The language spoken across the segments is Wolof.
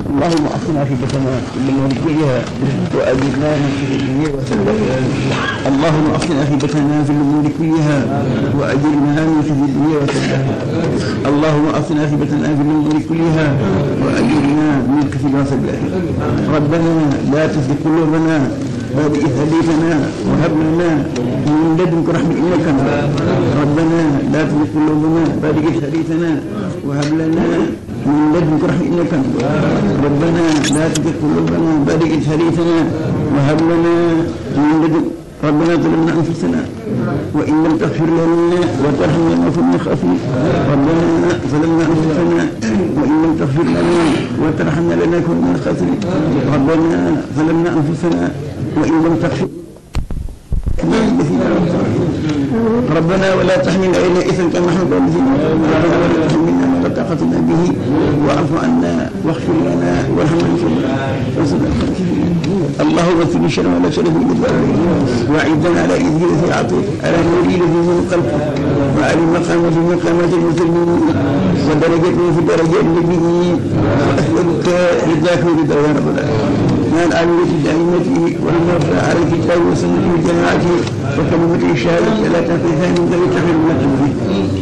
اللهم اصلنا في بيتنا من كلها واجرنا من كل الدنيا وسلم. اللهم اصلنا في بيتنا في الامور كلها واجرنا من كل الدنيا وسلم. اللهم اصلنا في بيتنا في الامور كلها واجرنا من كل وسلم. ربنا لا تزغ قلوبنا بعد إذ هديتنا وهب لنا من لدنك رحمة إنك ربنا لا تزغ قلوبنا بعد إذ هديتنا وهب لنا من لدنك رحمة إنك ربنا لا تزغ قلوبنا بعد إذ هديتنا وهب لنا من لدنك ربنا ظلمنا أنفسنا وإن لم تغفر لنا وترحمنا لنكن من الخاسرين. ربنا ظلمنا أنفسنا وإن لم تغفر لنا وترحمنا لنكن من الخاسرين. ربنا ظلمنا أنفسنا وإن لم تغفر ربنا ولا تحمل علينا إثما كما حملت على الذين ربنا ولا تحملنا ما لا طاقة لنا به واعف عنا واغفر لنا وارحمنا اللهم اغفر لي شر ولا شر في وأعذنا على إذ الذي أعطيت على نور الذي من قلبك وعلى مقام في مقامات المسلمين ودرجة في درجات النبيين وأسألك رضاك ورضا يا رب العالمين مع العالمية دائمته والمرفع على الكتاب والسنة والجماعة وكلمة الشهادة لا تنفذها من ذوي التحرير والتوفيق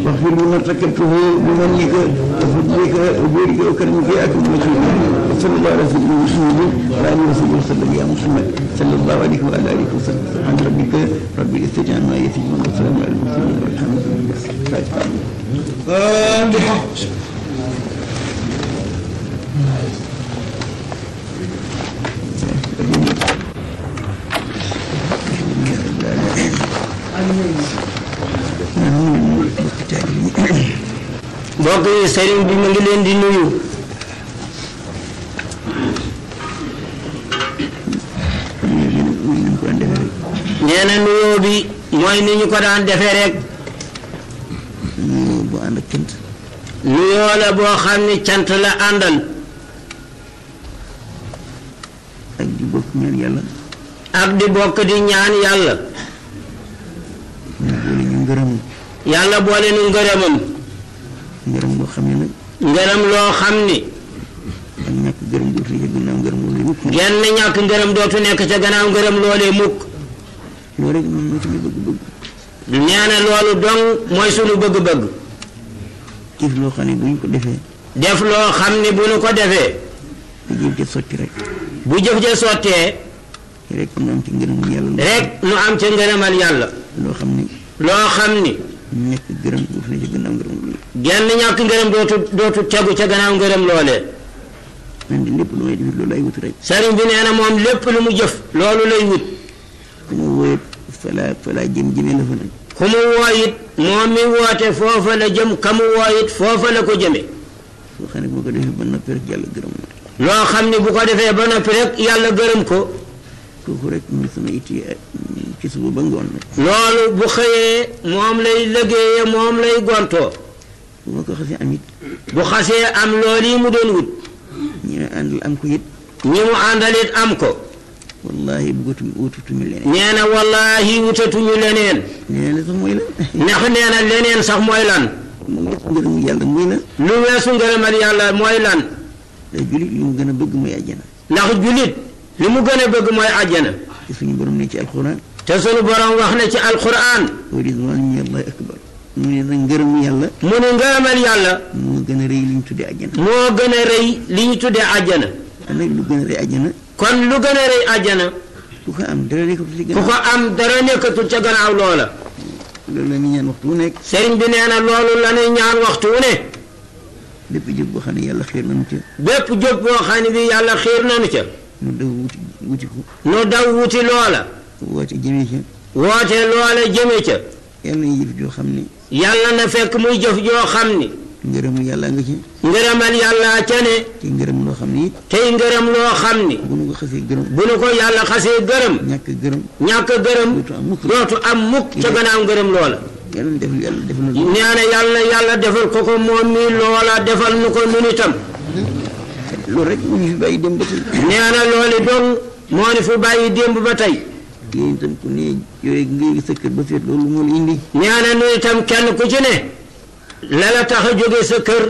واغفر لمن ارتكبته بمنك وفضلك وجودك وكرمك يا أكرم المسلمين وصلى الله على سيدنا محمد وآله وصحبه وسلم يا محمد صلى الله عليه وعلى آله وسلم سبحان ربك رب العزة عما يصفون وسلام على المرسلين والحمد لله. mbokk yi sëriñ bi mu ngi leen di nuyu nee na nuyoo bi mooy ni ñu ko daan defee rek nuyoo bu ànd ak cant nuyoo la boo xam ni cant la àndal ak di bokk ñaan yàlla ak di bokk di ñaan yàlla ñu ngërëm yàlla boole nu ngërëmam ngërëm loo xam ne nag ngërëm loo xam ni ak ñàkk ngërëm dootu nekk gannaaw ngërëm loolee mukk genn ñàkk ngërëm dootu nekk ca gannaaw ngërëm loolee mukk loolu rek moom mooy suñu bëgg-bëgg nee na loolu dong mooy suñu bëgg-bëgg def loo xam ne bu ñu ko defee def loo xam ni bu ñu ko defee bu jëf ja sotti rek bu jëf ja sottee rek nu am ci ngërëmal yàlla rek nu am ca ngërëmal yàlla loo xam ne ñàkk gërëm dootu nekk ca gannaaw ngërëm loolee genn ñàkk ngërëm dootu tegu ca gannaaw ngërëm loolee man de lépp lu may def loolu lay wut rek sëriñ bi nee na moom lépp lu mu jëf loolu lay wut ku mu wooyee falaa jëmee la fa nag ku mu woo it moom mi woote foofa la jëm ka mu woo it foofa la ko jëme loo xam ne boo ko defee ba noppi rek yàlla gërëm loo xam ne bu ko defee ba noppi rek yàlla gërëm ko kooku rek muy sama itti ci suba ba ngoon nag loolu bu xëyee moom lay liggéeyee moom lay gontoo bu ma ko xasee am it bu xasee am loolu yi mu doon wut ñi ma àndal am ko it ñi mu àndalit am ko wallahi wutatuñu leneen nee na wallahi wutatuñu leneen leneen la sax mooy lan ndax nee na leneen sax mooy lan mu weesu ngërëmu yàlla mooy lan lu weesu ngërëmal yàlla mooy lan te julit li mu gën a bëgg mooy àjjana ndax julit li mu gën a bëgg mooy àjjana te suñu borom ne ci alquran te suñu borom wax na ci alquran wa ridwaanu minallahi akbar mu ne nag ngërëmu yàlla mu ne ngërëmal yàlla moo gën a rëy li ñu tuddee àjjana moo gën a rëy li ñu tuddee àjjana kon nag lu gën a rëy àjjana kon lu gën a rëy àjjana ku ko am dara nekkatul ci ku gannaaw ko am dara nekkatul ca gannaaw loola loolu la ñu ñaan waxtu wu nekk sëriñ bi nee na loolu la ñuy ñaan waxtu wu ne bépp jëf boo xam ne yàlla xiir nañu ca bépp jóg boo xam ne bi yàlla xiir nañu ca nu daw wuti ko nu daw wuti loola woote jëmee ca woote loola jëme ca yàlla na jëf joo xam ne yàlla na fekk muy jëf joo xam ni ngërëmu yàlla nga ci ngërëmal yàlla ca ne te ngërëm loo xam ne it tey ngërëm loo xam ni bu nu ko xasee gërëm bu nu ko yàlla xasee gërëm ñàkk gërëm dootu am mukk ca gannaaw ngërëm loola yàlla defal na nee na yàlla defal ko moom mi loola defal nu ko nun itam loolu rek mu ñu fi bàyyi démb ba tey nee na loolu dong moo ni fi bàyyi démb ba tey yéen itam ku ne yooyu ngay sa kër ba seet loolu moo la indi nee na nu itam kenn ku ci ne la tax a jóge sa kër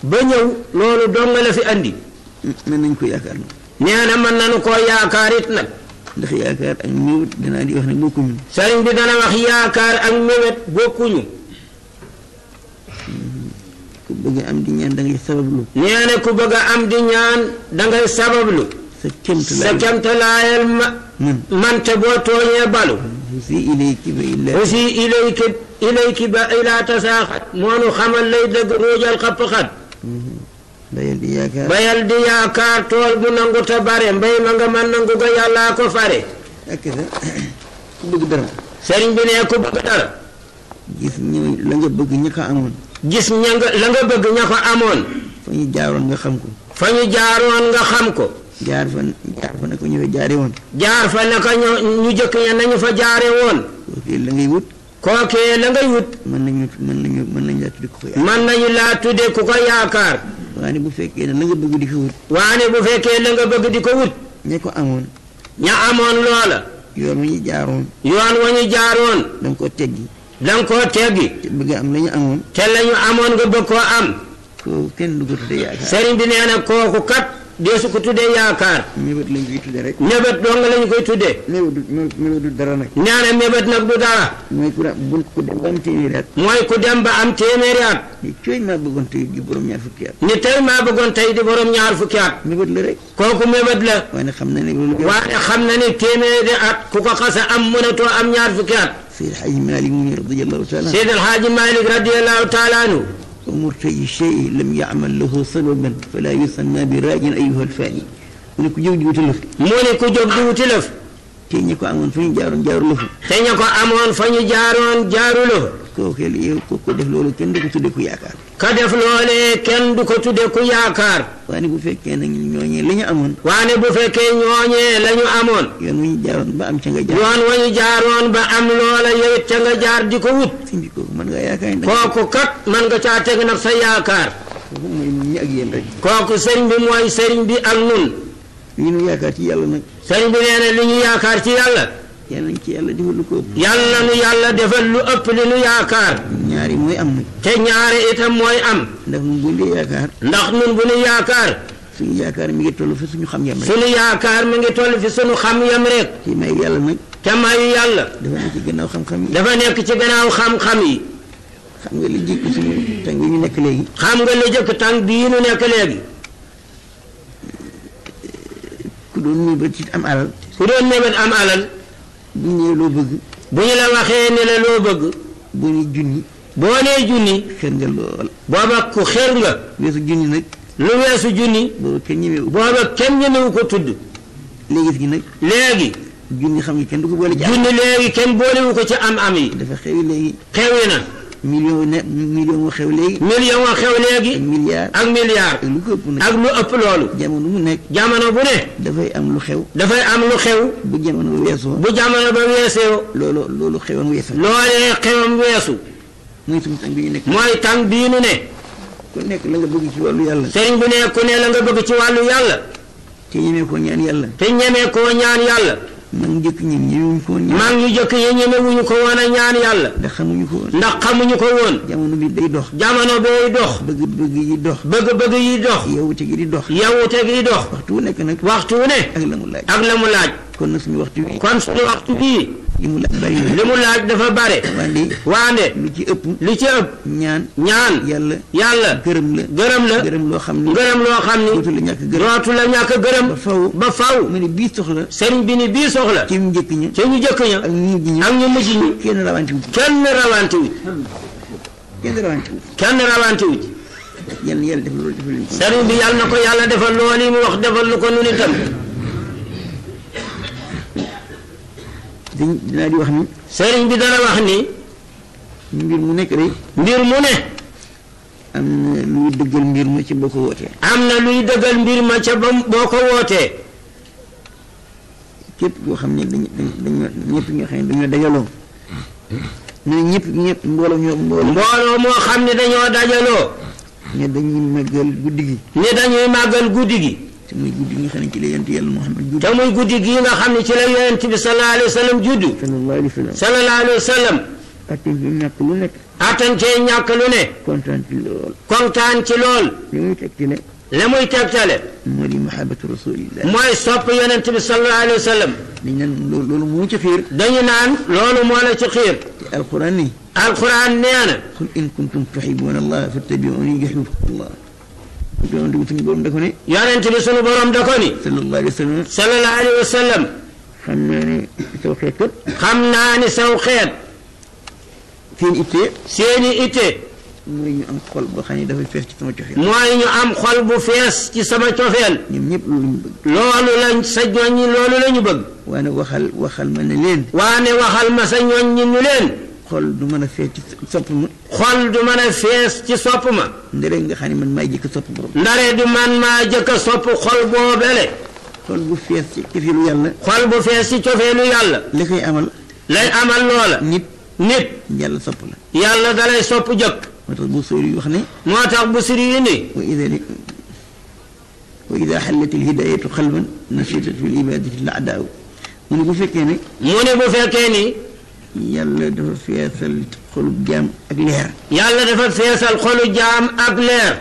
ba ñëw loolu dong la fi andi mën nañ ko yaakaar nag. nee na mën nañu koo yaakaar it nag. ndax yaakaar ak mébét danaa di wax ne bokkuñu. sëriñ bi dana wax yaakaar ak mébét bokkuñu. ku bëgg am di ñaan da ngay sabablu. nee na ku bëgg am di ñaan da ngay sabablu. sa kemtalaayal man te boo tooñee balu. aussi ilayki ba ila tasaaxat moo nu xamal lay dëgg ruujal xapp-xat. bayal di yaakaar tool bu nangu te bare mbay ma nga man nangu ga yàllaa ko fare. ak sa ku bëgg dara. sëriñ bi ne ku bëgg dara. gis ñu la nga bëgg ña ko amoon. gis la nga bëgg ña ko amoon. fa ñu jaaroon nga xam ko. fa ñu jaaroon nga xam ko. jaar fa ne ko ñu fa jaare woon. jaar fa ne ko ñu jëkk ña nañu fa jaare woon. kookee la ngay wut. kookee la ngay wut. mën nañu laa tudde ku ko yaakaar. mën nañu laa tudde ku ko yaakaar. waane bu fekkee ne la nga bëgg di ko wut. waane bu fekkee la nga bëgg di ko wut. ña ko amoon. ña amoon loola. yoon wa ñu jaaroon. yoon wa ñu jaaroon. da nga koo teggi. da nga koo teggi. te bëgg am la ñu amoon. te la ñu amoon nga bëgg koo am. kooku kenn du ko tudde yaakaar. sëriñ bi nee na kooku kat deesu ko tuddee yaakaar. mébét lañ koy tudde rek. mébét dong lañu koy tuddee. mébét du dara nag. nee na mébét nag du dara. mooy ku dem ba am téeméeri at. mooy ku dem ba am téeméeri at. ni cooy maa bëggoon tey di borom ñaar fukki at. ni tey maa bëggoon tey di borom ñaar fukki at. mébét la rek. kooku mébét la. waaye xam na ne loolu. waaye xam na ne téeméeri at ku ko xasa am mënatoo am ñaar fukki at. Seydi Hadji Malick mu ne radiyallahu taala. Seydi Hadji Malick radiyallahu taala anhu. ومرتجي الشيء لم يعمل له سببا فلا يسمى براج أيها الفاني. mu ne ku jóg di wuti lëf. mu ne ku jóg di wuti lëf. te ña ko amoon fa ñu jaaroon jaaru lëfu. te ña ko amoon fa ñu jaaroon jaaru lëfu. kooku yow ko def loolu kenn du ko tuddee ku yaakaar. ka def loolee kenn du ko tuddee ku yaakaar. waane bu fekkee nag ñooñee la ñu amoon. waane bu fekkee ñooñee la ñu amoon. yoon wu ñu jaaroon ba am ca nga jaar. yoon wa ñu jaaroon ba am loola yow it ca nga jaar di ko wut. sëñ bi kooku mën nga yaakaar. kooku kat mën nga caa teg nag sa yaakaar. kooku mooy ñun ñi ak yéen rek. kooku sëriñ bi mooy sëriñ bi ak nun. li ñu yaakaar ci yàlla nag. sëriñ bi nee na li ñu yaakaar ci yàlla. yàlla nañ ci yàlla defal lu ko ëpp. yàlla nu yàlla defal lu ëpp li nu yaakaar. ñaari mooy am nag. te ñaari itam mooy am. ndax ñun bu ñu yaakaar. ndax ñun bu ñu yaakaar. suñu yaakaar mi ngi toll fi suñu xam yam rek. suñu yaakaar mi ngi toll fi suñu xam yam rek. ci may yàlla nag. te mayu yàlla. dafa nekk ci gannaaw xam-xam yi. dafa nekk ci gannaaw xam-xam yi. xam nga li jëkk suñu tàng yi ñu nekk léegi. xam nga li jëkk tàng bii ñu nekk léegi. ku doon mébét ci am alal. ku doon mébét am alal. bu ñu loo bëgg. bu ñu la waxee ne la loo bëgg. boo nee junni. boo nee junni. xër nga lool. booba ku xër nga. weesu junni nag. lu weesu junni. booba kenn ñemewu. booba kenn ñemewu ko tudd. léegi gi nag. léegi. junni xam nga kenn du ko boole ci am. junni léegi kenn boolewu ko ci am-am yi. dafa xewi léegi. xewi na. million moo xew léegi. million moo xew léegi. ak milliard. ak milliard. ak lu ko ëpp nag. ak lu ëpp loolu. jamono mu nekk. jamono bu ne. dafay am lu xew. dafay am lu xew. bu jamono weesoo. bu jamono ba weesoo. loolu xewoon weesu. loolee xewam weesu. mooy suñu tàng bi ñu nekk. mooy tàng bii nu ne. ku nekk la nga bëgg ci wàllu yàlla. sëriñ bi ne ku ne la nga bëgg ci wàllu yàlla. te ñemee koo ñaan yàlla. te ñemee koo ñaan yàlla. mag ñu jëkk ñi ñemewuñu ko woon. mag ñu jëkk yi ñemewuñu ko woon a ñaan yàlla. ndax xamuñu ko woon. ndax xamuñu ko woon. jamono bi day dox. jamono bay dox. bëgg-bëgg yi dox. bëgg-bëgg yi dox. yawute gi di dox. yawute gi dox. waxtu wu nekk nag. waxtu wu ne. ak la mu laaj. ak la mu laaj. kon nag suñu waxtu bii. kon suñu waxtu bii. li mu laaj bari na. li mu laaj dafa bare. waande. lu ci ëpp. ñaan. yàlla. gërëm la. gërëm loo xam ni. dootu la ñàkk gërëm. dootu la ñàkk gërëm. ba faw. mu ne bii soxla. sëriñ bi ni bii soxla. ci ñu njëkk ña. ci ñu njëkk ña. ak ñu mujj ña. ak ñu mujj ñi. kenn rawante wu. kenn rawante wu. yal na yàlla defal loolu defal leen ko. sëriñ bi yàlla na ko yàlla defal loolu yi mu wax defal lu ko nun itam. dinaa di wax ni. sëriñ bi dana wax ni. mbir mu nekk rek. mbir mu ne. am na luy dëggal mbir ma ca boo ko wootee. am na luy dëggal mbir ma ca boo ko wootee. képp koo xam ne ñëpp ñoo xam ne dañoo dajaloo. mbooloo moo xam ne dañoo dajaloo. ne dañuy màggal guddi gi. te muy guddi gi nga xam ne ci la yonent yàlla Muhammad judd. te muy guddi gi nga xam ne ci la yonent bi sallallahu alayhi wa sallam judd. sallallahu alayhi wa sallam. attan ci ñàkk lu nekk. attan cee ñàkk lu ne. kontaan ci lool. kontaan ci lool. li muy tegtale. la muy tegtale moo di mahabbatu rasulillah mooy sopp yonent bi sallallahu alayhi wa sallam dañ naan loolu moo ci xiir dañu naan loolu moo la ci xiir te alquran ni alquran nee na qul in kuntum tuhibbuna allah fattabi'uni yuhibbukum allah yonent bi suñu borom da ko ne yonent bi sunu borom da ko ni sallallahu alayhi wa sallam sallallahu alayhi wa sallam xam naa ne saw xeet kat xam naa ni saw xeet seen ittee seeni itte mooy ñu am xol boo xam ne dafay fees ci sama cofeel mooy ñu am xol bu fees ci sama cofeel ñoom ñëpp loolu ñu bëgg loolu lañ sa ñoñ ñi loolu la ñu bëgg waane waxal ma ne leen waane waxal ma sa ñoñ ñi ñu leen xol du mën a fees ci sopp ma xol du mën a fees ci sopp ma ndere nga xam ne man maay jëkk sopp borom ndare du man maa jëkk a sopp xol boobele xol bu fees ci cofeelu yàlla xol bu fees ci cofeelu yàlla li koy amal lay amal loola nit yàlla sopp la yàlla dalay sopp jëkk moo tax bu sóori wax ne moo tax bu siri yi ni wa ida xallat alhidayatu xalban nashitat fi libadati l aadaaw mu ne bu fekkee ne mu ne bu fekkee ni yàlla dafa feesal xolub jaam ak leer yàlla dafa feesal xolu jaam ak leer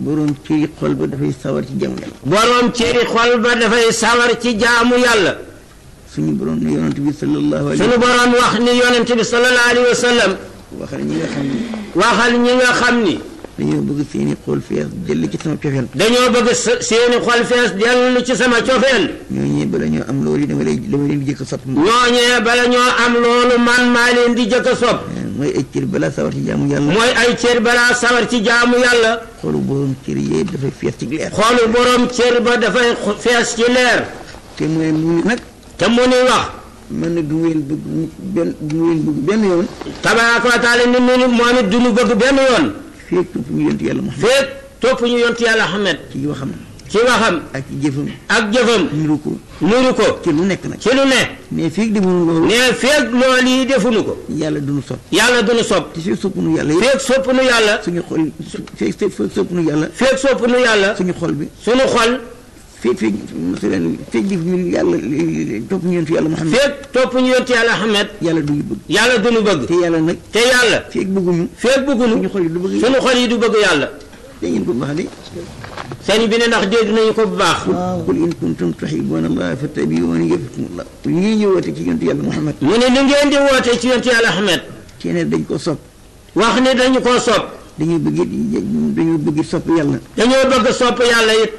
boroom cëri xol ba dafay sawar ci jaamu yàlla boroom cëri xol ba dafay sawar ci jaamu yàlla suñu boroom ne yonent bi sallallahu alayhi suñu boroom wax ni yonent bi sallallahu alayhi wa sallam waxal ñi nga xam ni waxal ñi nga xam ni dañoo bëgg seeni xol fees jël ci sama cofeel dañoo bëgg seeni xol fees dellu ci sama cofeel ñooñee bala ñoo am loolu dama leen di jëkk a sopp ñooñee bala ñoo am loolu man maa leen di jëkk a sopp mooy ay cër balaa sawar ci jaamu yàlla mooy ay cër balaa sawar ci jaamu yàlla xolu borom cër yee dafay fees ci leer xolu borom cër ba dafay fees ci leer te mu ne mu nag te mu ni wax man na du ngeen bëgg benn yoon tabaaraka wa taala ni mu moom it du ñu bëgg benn yoon feeg topp ñu yontu yàlla Muhammad feeg topp ñu yontu yàlla Muhammad ci waxam ci waxam ak ci jëfam ak jëfam nuru ko ci lu nekk nag ci lu ne mais feeg defuñu loolu ne feeg loolu yi defuñu ko yàlla duñu sopp yàlla duñu sopp te feeg sopp nu yàlla feeg sopp nu yàlla suñu xol feeg sopp nu yàlla feeg sopp nu yàlla suñu xol bi suñu xol feeg defuñu yàlla topp ñu yontu yàlla Muhammad feeg topp ñu yontu yàlla Muhammad yàlla duñu bëgg yàlla duñu bëgg te yàlla nag te yàlla feeg bëgguñu suñu xol yi du bëgg suñu xol yi du bëgg yàlla da ngeen ko baax de sëñ bi ne ndax dégg nañu ko bu baax qul in kuntum tuhibbuna allah fattabi'uni yuhibbukum allah ñii ñu woote ci yontu yàlla Muhammad mu ne li ngeen di woote ci yontu yàlla Muhammad ci ne dañ ko sopp wax ni dañu koo sopp dañoo bëgg sopp yàlla dañoo bëgg sopp yàlla it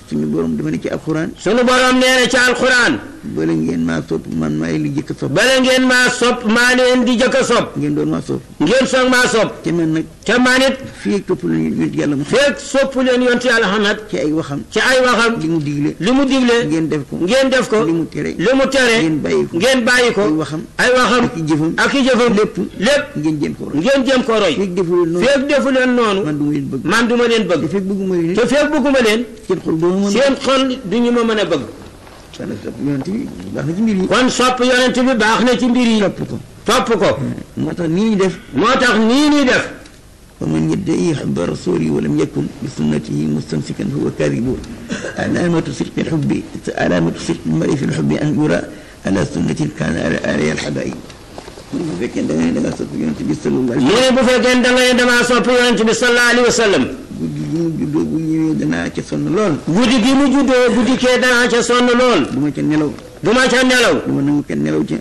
suñu borom dafa ne ci alxuraan suñu borom nee na ci alxuraan bala ngeen maa sopp man maa leen di jëkk a sopp bala ngeen maa sopp maa leen di jëkk a sopp ngeen doon maa sopp ngeen soog maa sopp te man nag te man it fii topp leen yontu yàlla Muhammad feeg sopp leen yontu yàlla Muhammad ci ay waxam li mu digle ngeen def ko li mu tere ngeen bàyyi ko ay waxam ak i jëfam lépp ngeen jëm ko roy feeg defu leen noonu man du ma leen bëgg te feeg bëgguma leen seen xol du ñu ma mën a bëgg kon sopp yonent bi baax na ci mbir yi topp ko moo tax nii ñuy def wa man yadda'i hubba rasuli wa lam yakun bi sunnatihi mustamsikan fa huwa kadhibun alamatu sidqi lhubbi alamatu sidqi lmari fi lhubbi an yura ala sunnatin kana alayha alhabaib bu fekkee da nga sopp yonent bi sallallahu alayhi wa sallam bu fekkee da nga damaa sopp yonent bi sallallahu alayhi wa sallam guddi gi mu juddoo bu ñëwee danaa ca sonn lool guddi gi mu juddoo bu dikkee danaa ca sonn lool du ma ca nelaw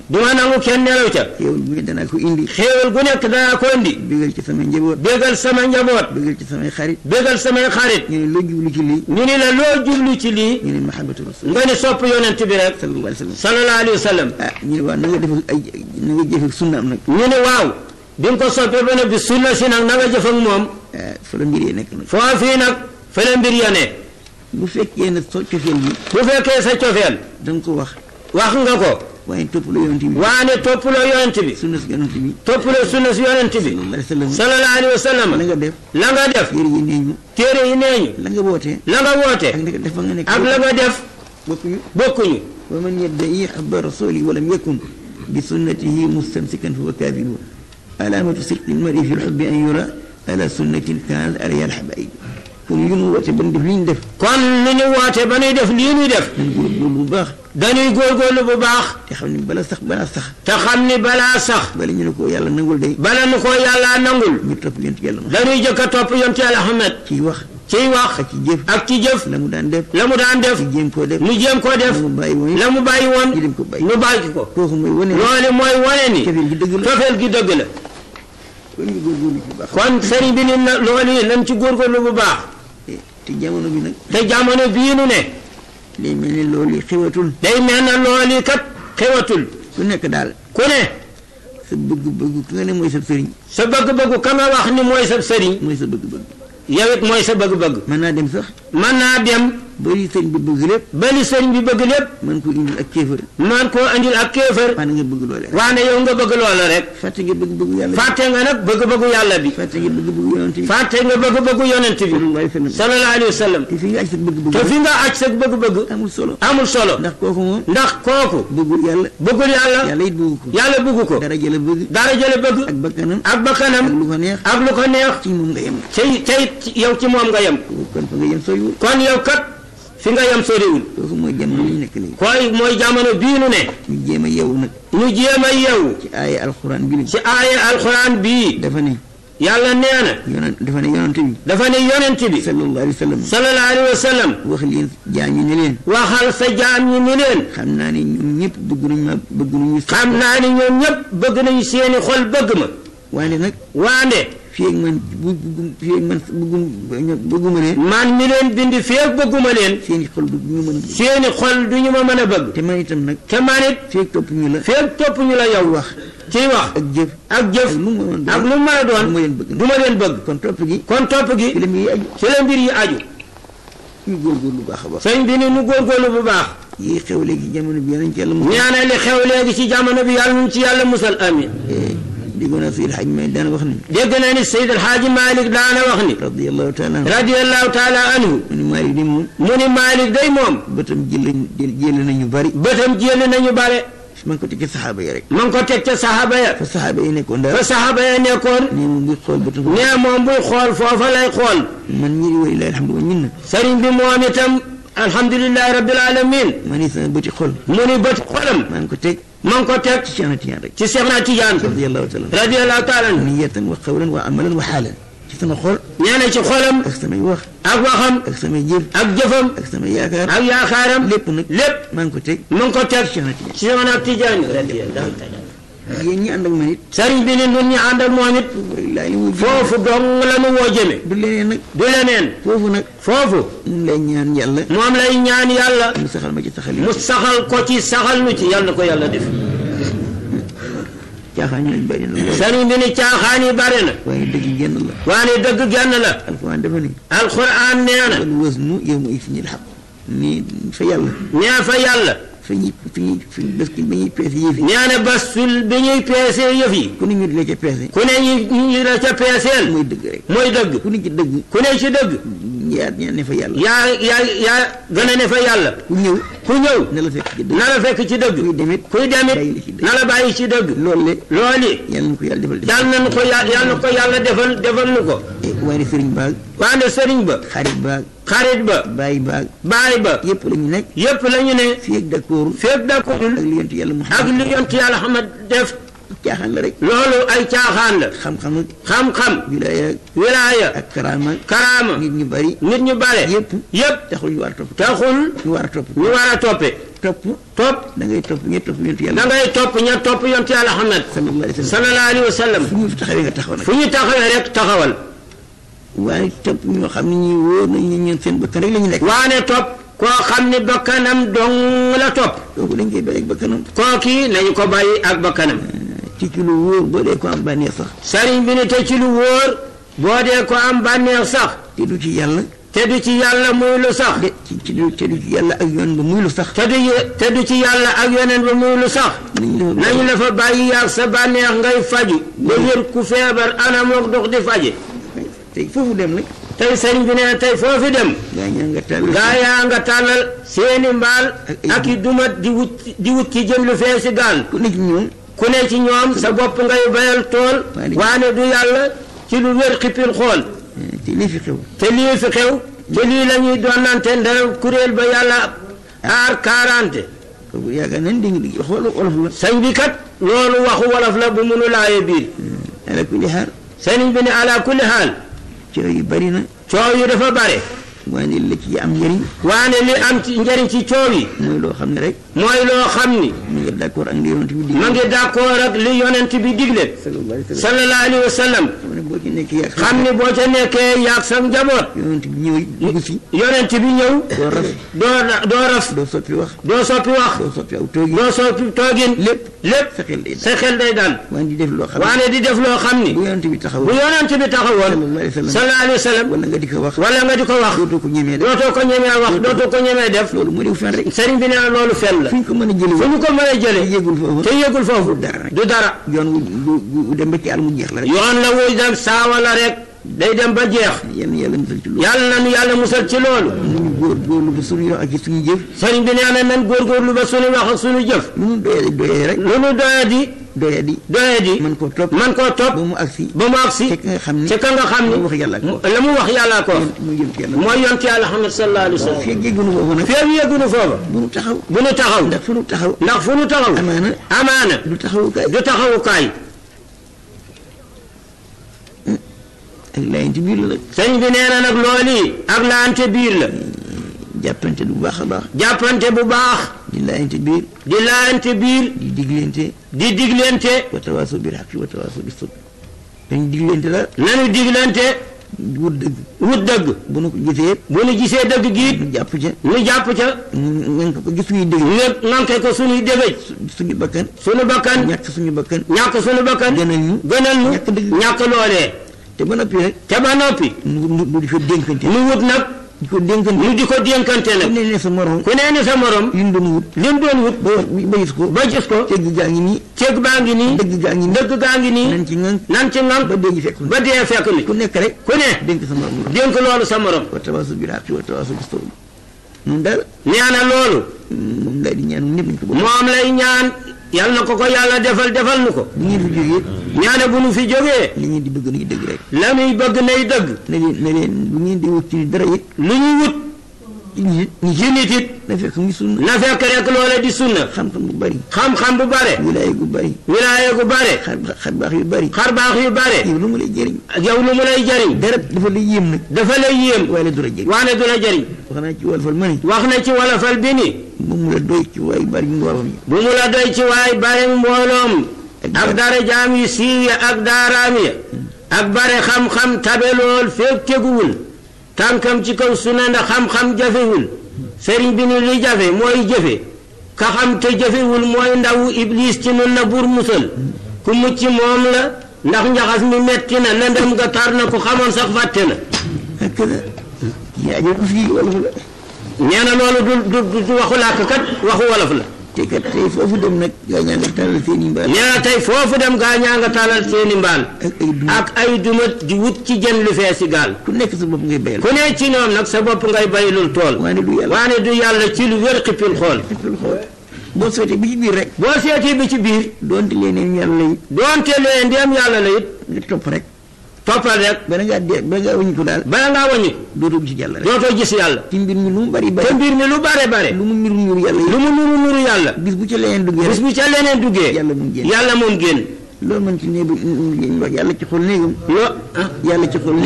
du ma nangu kenn nelaw ca xéewal gu ne danaa ko indi xéewal gu nekk danaa ko indi bégal ci sama njaboot bégal ci samay xarit ñu ne loo jublu ci lii ñu ne la loo jublu ci lii ñu ne mahabbatu rasul nga ne sopp yonent bi rek sallallahu alayhi wa sallam ñu ne waaw na nga jëfe sunnaam nag ñu ne waaw bi nga ko soppee ba ne bi sunna si nag na nga jëf ak moom fa la mbir yi nekk nag foofii nag fa la mbir ya ne bu fekkee ne sa cofeel bi bu fekkee sa cofeel da nga ko wax nga ko waaye toppaloo yonent bi waane toppaloo yonent bi sunna si yonent bi toppaloo sunna si yonent bi sallallahu alayhi wa sallam la nga def téere yi nee ñu la nga woote ak la nga def bokkuñu wa man yadda'i hubba rasuli wa lam yakun bi sunnatihi mustamsikan fa huwa kadhibun alamatu sidqi lmari fi lhubbi an yura ala sunnatin kanat alayha alhabaib kon li ñu woote ba ñu def li ñu def kon li ñu woote ba ñuy def lii ñuy def dañuy góorgóorlu bu baax te xam ni balaa sax bala ñu ne ko yàlla nangul bala ñu ko yàlla nangul ñu topp yonent yàlla dañuy jëkk a topp yonent yàlla Muhammad ci wax ciy wax ak ci jëf la mu daan def mu jéem koo def la mu bàyyi woon nu bàyyi ko loolu mooy wane ni cofeel gi dëgg la kon sëriñ bi ni loolu yi nañ ci góorgóorlu bu baax te jamono bi nag te jamono bii nu ne day mel ni loolu xewatul day mel na loolu kat xewatul ku nekk daal ku ne sa bëgg-bëgg ka nga ne mooy sa sëriñ sa bëgg-bëgg ka nga wax ni mooy sa sëriñ mooy sa bëgg-bëgg yow it mooy sa bëgg-bëgg mën naa dem sax mën naa dem bari sëriñ bi bëgg lépp bali sëriñ bi bëgg lépp man ko indil ak kéefër man koo indil ak kéefër waane nga bëgg loole waane yow nga bëgg loola rek fàtte nga bëgg-bëggu yàlla fàtte nga nag bëgg-bëggu yàlla bi fàtte nga bëgg-bëggu yonent bi fàtte nga bëgg-bëggu yonent bi sallallahu alayhi wa sallam te fi nga aj sa bëgg-bëgg te fi nga aj sa bëgg-bëgg amul solo ndax kooku bëggul yàlla yàlla it bëgg ko yàlla bëgg ko dara jële bëgg ak bakkanam ak lu ko neex ci moom nga yem ci yow ci moom nga yem kon fa nga yem soriwul kon yow kat fi nga yem soriwul kooku mooy jamono bi ñu nekk léegi koy mooy jamono bii nu ne ñu jéem a yeewu nag ñu jéem a yeewu ci aaya alxuraan bi ci aaya alxuraan bii dafa ne yàlla nee na dafa ne yonent bi sallallahu alayhi wa sallam wax leen jaam ñi ne leen waxal sa jaam ñi ni leen xam naa ni ñoom ñëpp bëgg nañu seeni xol bëgg ma waande fii ak man bëgguma leen man mi leen bindi fii ak bëgguma leen seeni xol du ñu ma mën a bëgg te man itam nag te man it fii ak topp ñu la yow wax ciy wax ak jëf ak lu mën a doon du ma leen bëgg kon topp gi ci la mbir yi aju ñu góorgóorlu bu baax a baax sëñ bi ni ñu góorgóorlu bu baax yi xew léegi jamono bi yàlla ñu ci yàlla musal ñaane li xew léegi ci jamono bi yàlla ñu ci yàlla musal amin dégg naa Seydi Hadji Malick daana wax ni dégg naa ni Seydi Hadji Malick daana wax ni radiyallahu taala anhu mu ni Malick day moom bëtam jël nañu bari man ko teg ca saxaaba ya rek fa saxaaba yi nekkoon nee moom buy xool foofa lay xool man ñi di walilahi alhamdu wa minna sëriñ bi moom itam alhamdulillahi rabbil alamin ma ni sama bëti xol mu ni bëti xolam man ko teg ci Cheikh na Tidiane radiyallahu taala niyatan wa qawlan wa amalan wa xaalan ci sama xol nee na ci xolam ak samay wax ak waxam ak samay jëf ak jëfam ak samay yaakaar ak yaakaaram lépp maa ngi ko teg ci Cheikh na Tidiane radiyallahu taala yéen ñi ànd ak man it sëriñ bi ni nun ñi ànd ak moom it foofu dong la nu woo jëme du leneen foofu moom lay ñaan yàlla mu saxal ma ci saxal mu saxal ko ci saxal nu ci yàlla na ko yàlla def caaxaan yi bari na sëriñ bi ni caaxaan yi bari na waaye dëgg genn la alxuraan dafa ni alxuraan nee na wal waznu yawma idhin al haqq ni fa yàlla fi ñuy peese yëf yi nee na basul bi ñuy peese yëf yi ku ne ñu la ca peese ñu la ca peeseel mooy dëgg rek mooy dëgg ku ne ci dëgg yaa ne fa yàlla yaa gën a ne fa yàlla ku ñëw na la fekk ci dëgg kuy demit na la bàyyi ci dëgg loolu yàlla na ko yàlla defal nu ko waaye sëriñ ba xarit ba baay ba yëpp la ñu ne fii ak d'accord ak li yonent yàlla Muhammad def caaxaan la rek loolu ay caaxaan la xam-xam wilaaya ak karaama nit ñu bari yëpp taxul ñu war a toppe topp da ngay topp ña topp yonent yàlla Muhammad sallallahu alayhi wa sallam fu ñu taxawee nga taxaw nag fu ñu taxawee rek taxawal waaye topp ñoo xam ne ñi wóor nañu ñun seen bakkan rek la ñu nekk waane topp koo xam ne bakkanam dong la topp kooku dañ koy bàyyi ak bakkanam kooki nañu ko bàyyi ak bakkanam ci lu wóor boo dee ko am bànneex sax sëriñ bi ni te ci lu wóor boo dee ko am bànneex sax te du ci yàlla muy lu sax te du ci yàlla ak yoon ba muy lu sax te du ci yàlla ak yoneen ba muy lu sax nañu la fa bàyyi yaag sa bànneex ngay faju ba wér ku feebar ana mook dox di faje tey foofu dem nag tey sëriñ bi nee tey foofu dem gaa yaa nga tàllal seeni mbaal ak i dumat di wut ci jëm lu fee si gaal ku ne ci ñoom sa bopp ngay bayal tool waane du yàlla ci lu wér xippil xool te lii fi xew te lii la ñuy doonante ndara kuréel ba yàlla aar 40 yaakaar nañ dégg wax wolof la sëñ bi kat loolu waxu wolof la bu mënu laaye biir ala kulli xaal sëriñ bi ne ala kulli xaal coow yi bari na coow yi dafa bare waane li ci am njëriñ waane li am ci njëriñ ci coow yi mooy loo xam ne rek mooy loo xam ni mu ngi d'accord ak li yonent bi digle ma ngi d'accord ak li yonent bi digle sallallahu alayhi wa sallam boo ci nekkee yàgg xam ni boo ca nekkee yàgg sa njaboot yonent bi ñëw dugg si yonent bi ñëw doo raf doo soppi wax doo soppi aw toogin lépp sa xel day dal waane di def loo xam waane di def loo xam ni bu yonent bi taxawoon sallallahu alayhi wa sallam wala nga di ko wax dootoo ko ñemee wax dootoo ko ñemee def loolu moo di fen rek sëriñ bi nee na loolu fen la fu ñu ko mën a jëlee te yëgul foofu du dara yoon wu dem ba ci àll mu jeex la rek yoon la wuy dem saawa la rek day dem ba jeex yàlla nu yàlla musal ci loolu nañu góorgóorlu ba suñu wax ak ci suñu jëf sëriñ bi nee na nan góorgóorlu ba suñu wax ak suñu jëf lu mu doyee rek lu mu doyadi man koo topp ba mu agsi ci ka nga xam ni la mu wax yàlla ko mooy yonent yàlla Muhammad sallallahu alayhi wa sallam fii yëggunu foofu nag fii yëggunu foofu bu nu taxaw ndax fu nu taxaw amaana du taxawukaay ak laayante biir la nag sëñ bi nee na nag loolu ak laayante biir la jàppante bu baax a baax jàppante bu baax di laayante biir di diglante wa tawaasaw bil haqqi wa tawaasaw bis sabr dañu diglante la nanu diglante wut dëgg bu nu gisee dëgg gi nu jàpp ca ngank ko gis suñuy dëgg nganke ko suñuy dëgg suñu bakkan ñàkk suñu bakkan gënal ñu ñàkk loolee te ba noppi nu di fa dénkante nu wut nag di ko dénkante nag ku ne ni sa morom li mu doon wut ba gis ko cëgg baa ngi nii dëgg gaa ngi nii nan ci ngan ba dee fekk ni ku ne dénk loolu sa morom wa tawaasaw bil haqqi wa tawaasaw bis sabr moom daal nee na loolu moom lay di ñaan ñëpp nañ ko bokk moom lay ñaan yal na ko yàlla defal nu ko bu ngeen fi jógee ñaane bu nu fi jógee li ngeen di bëgg nay dëgg rek la muy bëgg nay dëgg ne leen bu ngeen di wut ci dara it lu ñuy wut ci nit it na fekk muy sunna na fekk rek loola di sunna xam-xam bu bari xam-xam bu bare wilaaya gu bare xar baax yu bare yow lu mu lay jëriñ dara dafa lay yéem waaye du la jëriñ wax na ci wolofal bi ni bu mu la doy ci waay bari mbooloom ak dara jaam yu siiw ya ak daaraam ya ak bare xam-xam tabe lool feeg teguwul tànkam ci kaw sunna ndax xam-xam jafewul sëriñ bi ni li jafe mooy jëfe ka xam te jafewul mooy ndawu iblis ci nun na bur musal ku mucc moom la ndax njaxas mi metti na lëndëm nga tar na ko xamoon sax fàtte na nee na loolu du waxu làkk kat waxu wolof la te kat tey foofu dem nag gaa ñaa nga taalal seeni mbaal nee na tey foofu dem gaa ñaa nga taalal seeni mbaal ak ay duma di wut ci jën lu fee si gaal ku nekk sa bopp ngay bayal ku ne ci ñoom nag sa bopp ngay baylul tool waane du yàlla ci lu wér xippil xool boo seetee bi ci biir rek doonte leen dem yàlla la it nga toppal rek bala ngaa wàññi ko daal bala ngaa wàññi dootoo gis yàlla rek dootoo gis yàlla ci mbir mi lu mu bari te mbir mi lu bare lu mu nuru yàlla bis bu ca leneen duggee yàlla moom génn loolu man ci néegu yàlla ci xol néegam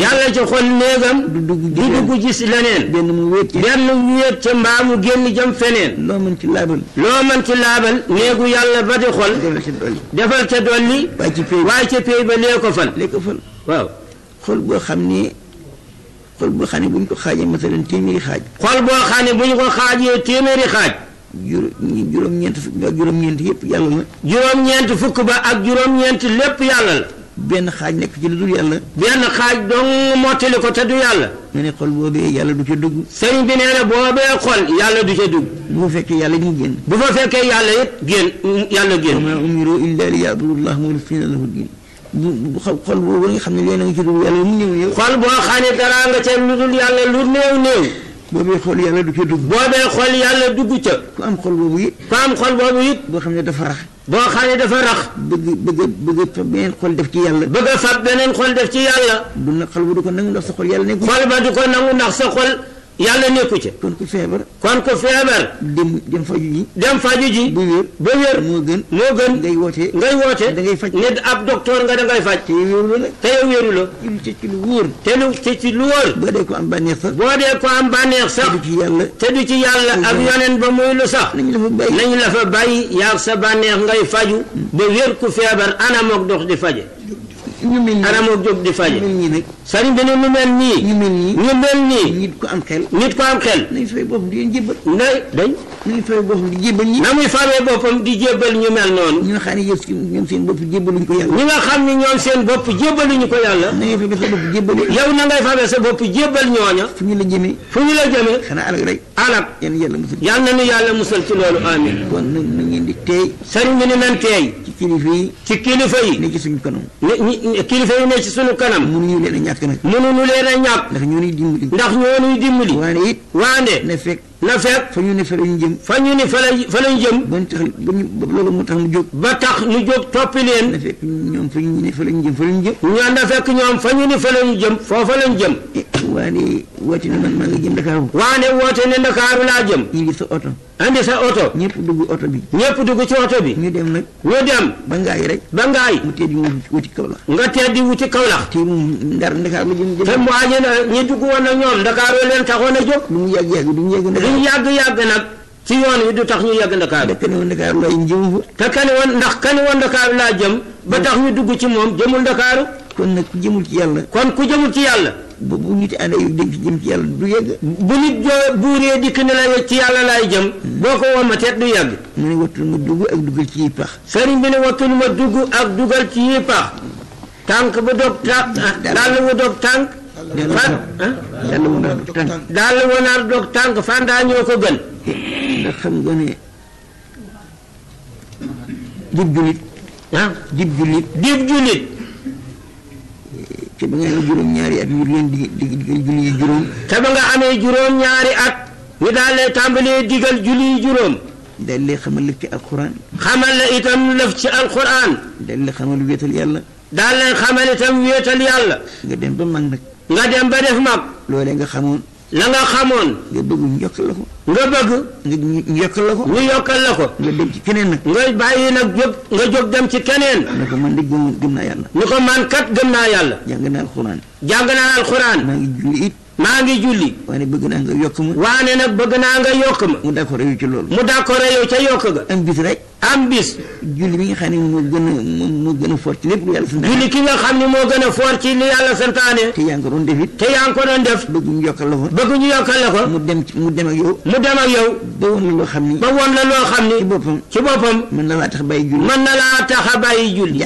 yàlla ci xol néegam du dugg gis leneen benn mu wéet ca mbaa mu génn jëm feneen loo mën ci laabal néegu yàlla ba di xol defal ca dolli waaye ca pay ba lee ko fal waaw xol boo xam ne bu ñu ko xaajee masalan téeméeri xaaj xol boo xam ne bu ñu ko xaajee téeméeri xaaj juróom-ñeent fukk ba ak juróom-ñeent yëpp yàlla la juróom-ñeent fukk ba ak juróom-ñeent lépp yàlla la benn xaaj nekk ci lu dul yàlla benn xaaj dong mottali ko te du yàlla mu ne xol boobee yàlla du ca dugg sëriñ bi nee na boobee xol yàlla du ca dugg bu fa fekkee yàlla mu génn bu fa fekkee yàlla it génn wa maa umiru illa liya'budullaha mukhlisina lahu diin bu xol boobu nga xam ne leen a ngi ci dugg yàlla mu néew xol boo xam ne dara nga ca lu dul yàlla lu néew boobee xol yàlla du ca dugg xol yàlla dugg ca ku am xol boobu it boo xam ne dafa rax bëgg fab beneen xol def ci yàlla bëgg a fab beneen xol def ci yàlla du na xol ba du ko nangu ndax sa xol yàlla nekk xol ba du ko nangu ndax sa xol yàlla nekku ca kon ku feebar dem faju ji ba wér moo gën ngay woote da ngay faj nit ab docteur nga da ngay faj te yow wéeru la ci lu wóor ci lu wóor boo dee ko am bànneex sax te du ci yàlla ak yoneen ba muy lu sax nañu la fa bàyyi yaag sa bànneex ngay faju ba wér ku feebar anamook dox di faje anamook jóg di faje sëriñ bi ne ñu mel nii nit ko am xel nañ fay boppam di leen jébbal nañ fay boppam di jébbal ñi na muy fawee boppam di jébbal ñu mel noonu ñi nga xam ne ñoom seen bopp jébbaluñu ko yàlla ñi nga xam ne ñoom seen bopp jébbaluñu ko yàlla na ngay fay sa bopp jébbal yow na ngay fawee sa bopp jébbal ñooña fu ñu la jëmee xanaa alag rek yal na nu yàlla musal ci loolu amin kon na ngeen di teey sëriñ bi ni nan teey ci kilifa yi ne ci suñu kanam kilifa yi ne ci suñu kanam mënuñu leen a ñàkk nag mënuñu leen a ñàkk ndax ñoo ñuy dimbali waande na fekk fa ñu ne fa lañu jëm fa lañu jëm ba loolu moo tax mu jóg ba tax nu jóg toppi leen na fekk ñoom fa ñu ne fa lañu jëm ñoo na fekk ñoom fa ñu ne fa lañu jëm foofa lañu jëm waane woote ne man maa nga jëm Dakar waane woote ne Dakar laa jëm indi sa oto ñëpp dugg ci oto bi ñu dem ba ngaay mu teddi wuti Kaolack nga teddi wuti Kaolack te moom Dakar la jëm te mu waaje na ñi dugg woon na ñoom Dakar leen taxoon a jóg lu mu yàgg nag ci yoon wi du tax ñu yàgg Dakar te kani woon Dakar lay jëm fa te kani woon Dakar laa jëm ba tax ñu dugg ci moom jëmul Dakar kon nag ku jëmul ci yàlla bu nit ànd ak dem ci jëm ci yàlla du yegg bu nit buuree dikk ne la ci yàlla laay jëm boo ko womateet du yegg mu ne wattul ma dugg ak dugal ci yi pax sëriñ bi ne wattul ma dugg ak dugal ci yi pax tànk bu dog dàll wu dog tànk dàll wu nar dog tànk fandaa ñoo ko gën ndax xam nga ne dib jullit te ba nga amee juróom-ñaari at ñu leen digal julli yi juróom te ba nga amee juróom-ñaari at ñu daal lay tàmbalee digal julli yi juróom daal lay xamal lëf ci alquran xamal la itam lëf ci alquran daal lay xamal wéetal yàlla daal lay xamal itam wéetal yàlla nga dem ba mag nag nga dem ba def mag loolee nga xamoon la nga xamoon nga bëgg ñu yokkal la ko ñu yokkal la ko nga dem ci keneen nag nga bàyyi nag nga jóg dem ci keneen ne ko man de gëm naa yàlla ni ko man kat gëm naa yàlla jàng naa alxuraan maa ngi julli waane bëgg naa nga yokk ma waane nag bëgg naa nga yokk ma mu d'accord yow ci loolu mu d'accord yow ca yokk ga am bis julli bi nga xam ne moo gën a fort ci lépp lu yàlla santaane julli ki nga xam ne moo gën a fort ci li yàlla santaane te yaa ngi ko doon def bëgg ñu yokkal la ko mu dem ak yow ba woon la loo xam ni ci boppam mën na laa tax a bàyyi julli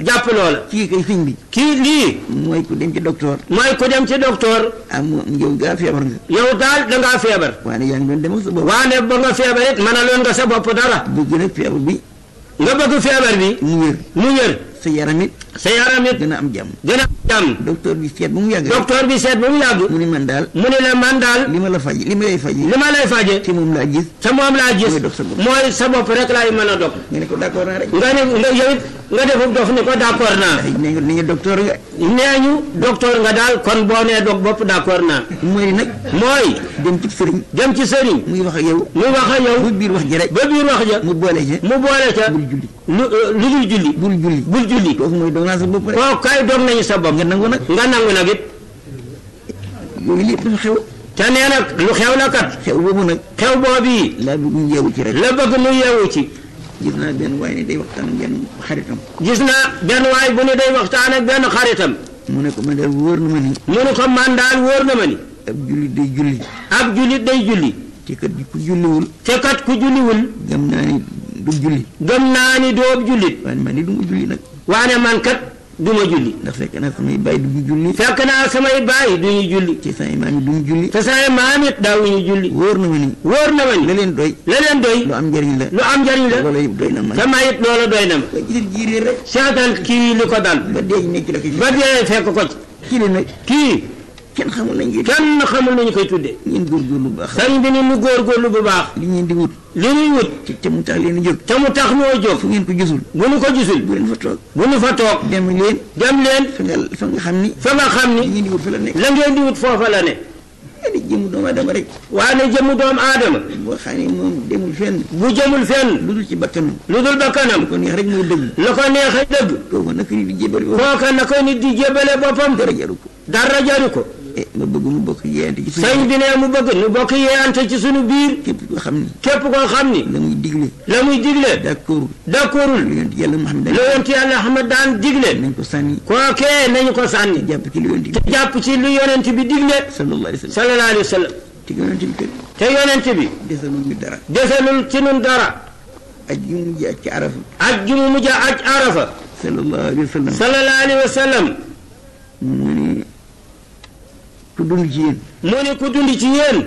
jàpp loola kii kay sëñ bi kii lii mooy ku dem ci docteur yow daa feebar nga yow daal dangaa feebar waane yaa ngi doon dem ak sa bopp waane ba nga feebar it mënaloon nga sa bopp dara nag feebar bi nga bëgg feebar bi mu wér sa yaram it gën a am jàmm docteur bi seet ba mu yàgg mu ne man daal li ma lay faje te moom laa gis mooy sa bopp rek laay mën a dog nga ne ko d'accord naa rek nga yow it nga defub dof ni ko d'accord naa nee ñu docteur nga nee ñu docteur nga daal kon boo nee dog bopp d'accord naa mooy dem ci sëriñ muy wax ak yow ba biir wax ja mu boole ca bul julli kooku mooy dog naa sa bopp rek kooku kay dog nañu sa bopp nga nangu nag it yooyu lépp dafa xew te nee nag lu xew la kat xew boobu laa bëgg ñu yeewu ci rek la bëgg ñu yeewu ci gis naa benn waay ne day waxtaan ak benn xaritam bu ne day waxtaan ak benn xaritam mu ne ko man daal wóor na ma ni ab jullit day julli te kat ku julliwul gëm naa ni doo jullit waaye man ni du ma julli nag waane man kat du ma julli ndax fekk naa samay baay duñu julli te samay maam yi duñu julli te samay maam it daawuñu julli wóor na ma ni la leen doy lu am njëriñ la loolu yëpp doy na ma sama it loolu doy na ma gisal jiiree rek seetal kii li ko dal ba dee nekk la ko ba dee fekk ko ci kii la nag kenn xamul nañu koy tuddee ngeen góorgóorlu bu baax sëriñ bi ni mu góorgóorlu bu baax li ñuy wut te mu tax leen a jóg te mu tax ñoo jóg fu ngeen ko gisul bu nu ko gisul bu nu fa toog dem leen fa nga xam ni la ngeen di wut foofa la ne ne jëmu doomu aadama rek. waaye jëmu doomu aadama. boo xam ne moom demul fenn. bu jëmul fenn. lu dul ci bakkanam. lu dul bakkanam. lu ko neex rek mooy dëgg. lu ko neex a dëgg. kooku naka nit di jébale boppam. kooka naka nit di jébale boppam. dara jaru ko. dara jaru ko. ma bëgg mu bokk yeeyante ci suñu. sëñ bi ne mu bëgg nu bokk yeeyante ci suñu biir. képp koo xam ni. képp koo xam ni. la muy digle. d'accordul. lu yonent yàlla Muhammad daan digle. nañ ko sànni. kookee nañu ko sànni. te jàpp ci lu yonent te jàpp ci lu yonent bi. bi digle. sallallahu alayhi wa sallam. te yonent bi kat. te yonent bi. desalul ñu dara. desalul ci nun dara. aj gi mu mujj aj ci arafa. aj gi mu mujj aj arafa. sallallahu alayhi wa sallam. sallallahu alayhi wa sallam. mu ne ku dund ci yéen. mu ne ku dund ci yéen.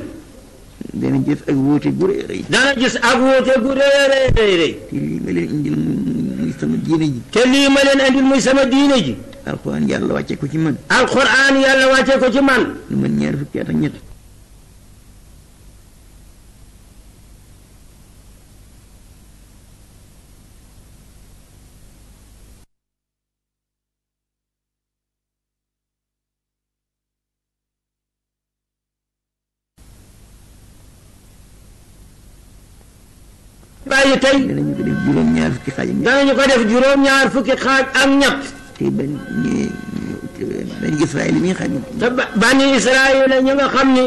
dana gis ak wóote gu rëy rëy. dana gis ak wóote gu rëy rëy. te lii ma leen indil muy sama diine ji. te lii ma leen indil muy sama diine ji. alxuraan yàlla wàcce ko ci man. alxuraan yàlla wàcce ko ci man. lu man ñaar fukki at ak ñett. bàyyi tey. danañu ko def juróom-ñaar fukki xaaj danañu ko def juróom-ñaar fukki xaaj ak ñett. ak ñett. te bani Israël mi nga xam ne. te bani Israël ñi nga xam ni.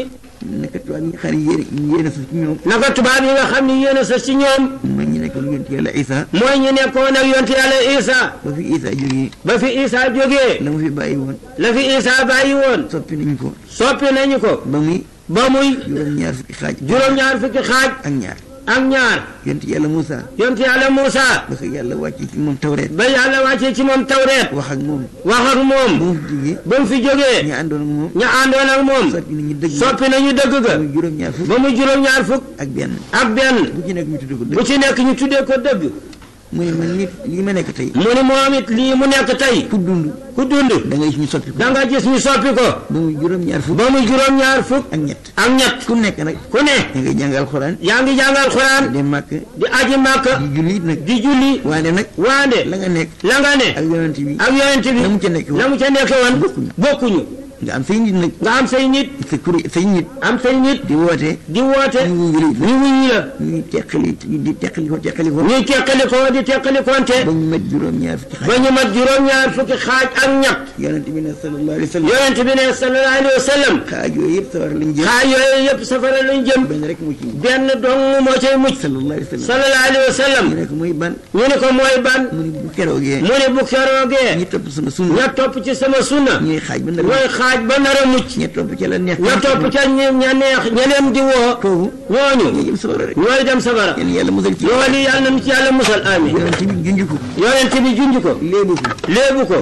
naka tubaab yi nga xam ne yéen a sos ci ñoom. naka tubaab yi nga xam ni yéen a sos ci ñoom. mooy ñu nekkoon yonent yàlla Isa. mooy ñu nekkoon ak yonent yàlla Isa. ba fi Isa jógee. ba fi Isa jógee. la mu fi bàyyi woon. la fi Isa bàyyi woon. soppi nañu ko. soppi nañu ko. ba muy. juróom-ñaar fukki xaaj. juróom-ñaar fukki xaaj. ak ñaar. ak ñaar. yonent yàlla Moussa. yonent yàlla Moussa. ba ko yàlla wàccee ci moom tawreet. ba yàlla wàccee ci moom tawreet. wax ak moom. wax ak moom. ba mu fi jógee. ña àndoon ak moom. ña àndoon ak moom. soppi nañu dëgg ga. ba muy juróom-ñaar fukk. ak benn. bu ci nekk ñu tuddee ko dëgg. mu ne man nit lii ma nekk tey. mu ne moom it lii mu nekk tey. ku dund. da nga gis ñu soppi ko. da nga gis ñu soppi ko. ba muy juróom-ñaar fukk. ba muy juróom-ñaar fukk. ak ñett. ak ñett. ku nekk nag. ku ne. da ngay jàngal Alxuraan. yaa ngi jàngal Alxuraan. di màkk. di aji màkk. di julli nag. di julli. waande nag. la nga nekk. la nga ne. ak yonent bi. ak yonent bi. la mu ca nekk woon. la mu ca nekk woon. bokkuñu. nga am say nit nag. nga am say nit. say nit. am say nit. di woote. ñu wuyu la. ñuy teqali ko. ñuy teqali ko di teqali konte. ba ñu mat juróom-ñaar fukki xaaj. ba ñu mat juróom-ñaar fukki xaaj ak ñett. yonent bi ne sallallahu alayhi wa sallam. yonent bi ne sallallahu alayhi wa sallam. xaaj yooyu yëpp safara lañ jëm. xaaj yooyu yëpp safara lañ jëm. benn rek moo ci mucc. benn dong moo cay mucc. sallallahu alayhi wa sallam. ñu ne ko mooy ban. mu ne bu keroogee. ñi topp sama sunna. ña topp ci sama sunna. ñooy xaaj ba nar a mucc. ña topp ca la neex. ña topp ca ña neex ñeneen di woo. kooku ñooñu. ñooy dem sabara. yàlla musal ci. loolu yàlla nañu ci yàlla musal amiin. yonent bi junj ko. léebu ko.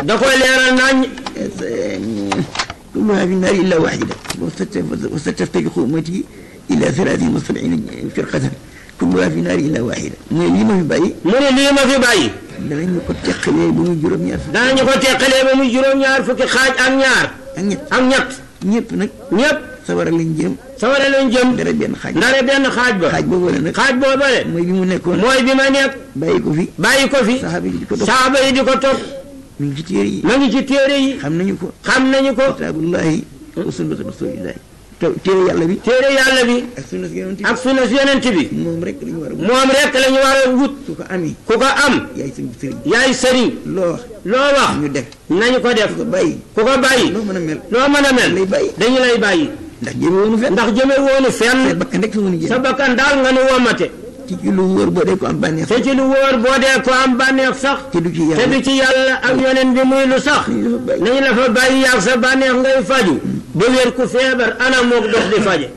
da koy leeral nañ. كلها في النار إلا واحدة وستفترق أمتي إلى 73 فرقة كلها في النار إلا واحدة mu ne lii ma fi bàyyi. danañu ko teqalee ba muy juróom-ñaar fukki. danañu ko teqalee ba muy juróom-ñaar fukki xaaj ak ñaar. ak ñett. ñëpp nag. sawara lañ jëm. dara benn xaaj ba. xaaj boobale nag. mooy bi mu nekkoon. mooy bi ma nekk. bàyyi ko fi. saxaaba yi di ko topp. mi ngi ci téere yi. xam nañu ko. kitaabullahi wa sunnatu rasulillahi. téere yàlla bi. ak sunna si yonent bi. moom rek la ñu war a wut. ku ko am. yaay sëriñ. loo wax. nañu ko def. ku ko bàyyi. loo mën a mel. dañu lay bàyyi. ndax jëme woonu fenn. sa bakkan daal nga nu womate. ci lu wóor boo dee ko am bànneex. te ci lu wóor boo dee ko am bànneex sax. te du ci yàlla ak yonent bi muy lu sax. nañu la fa bàyyi yaag sa bànneex ngay faju ba wér ku feebar ana moog dox di faje.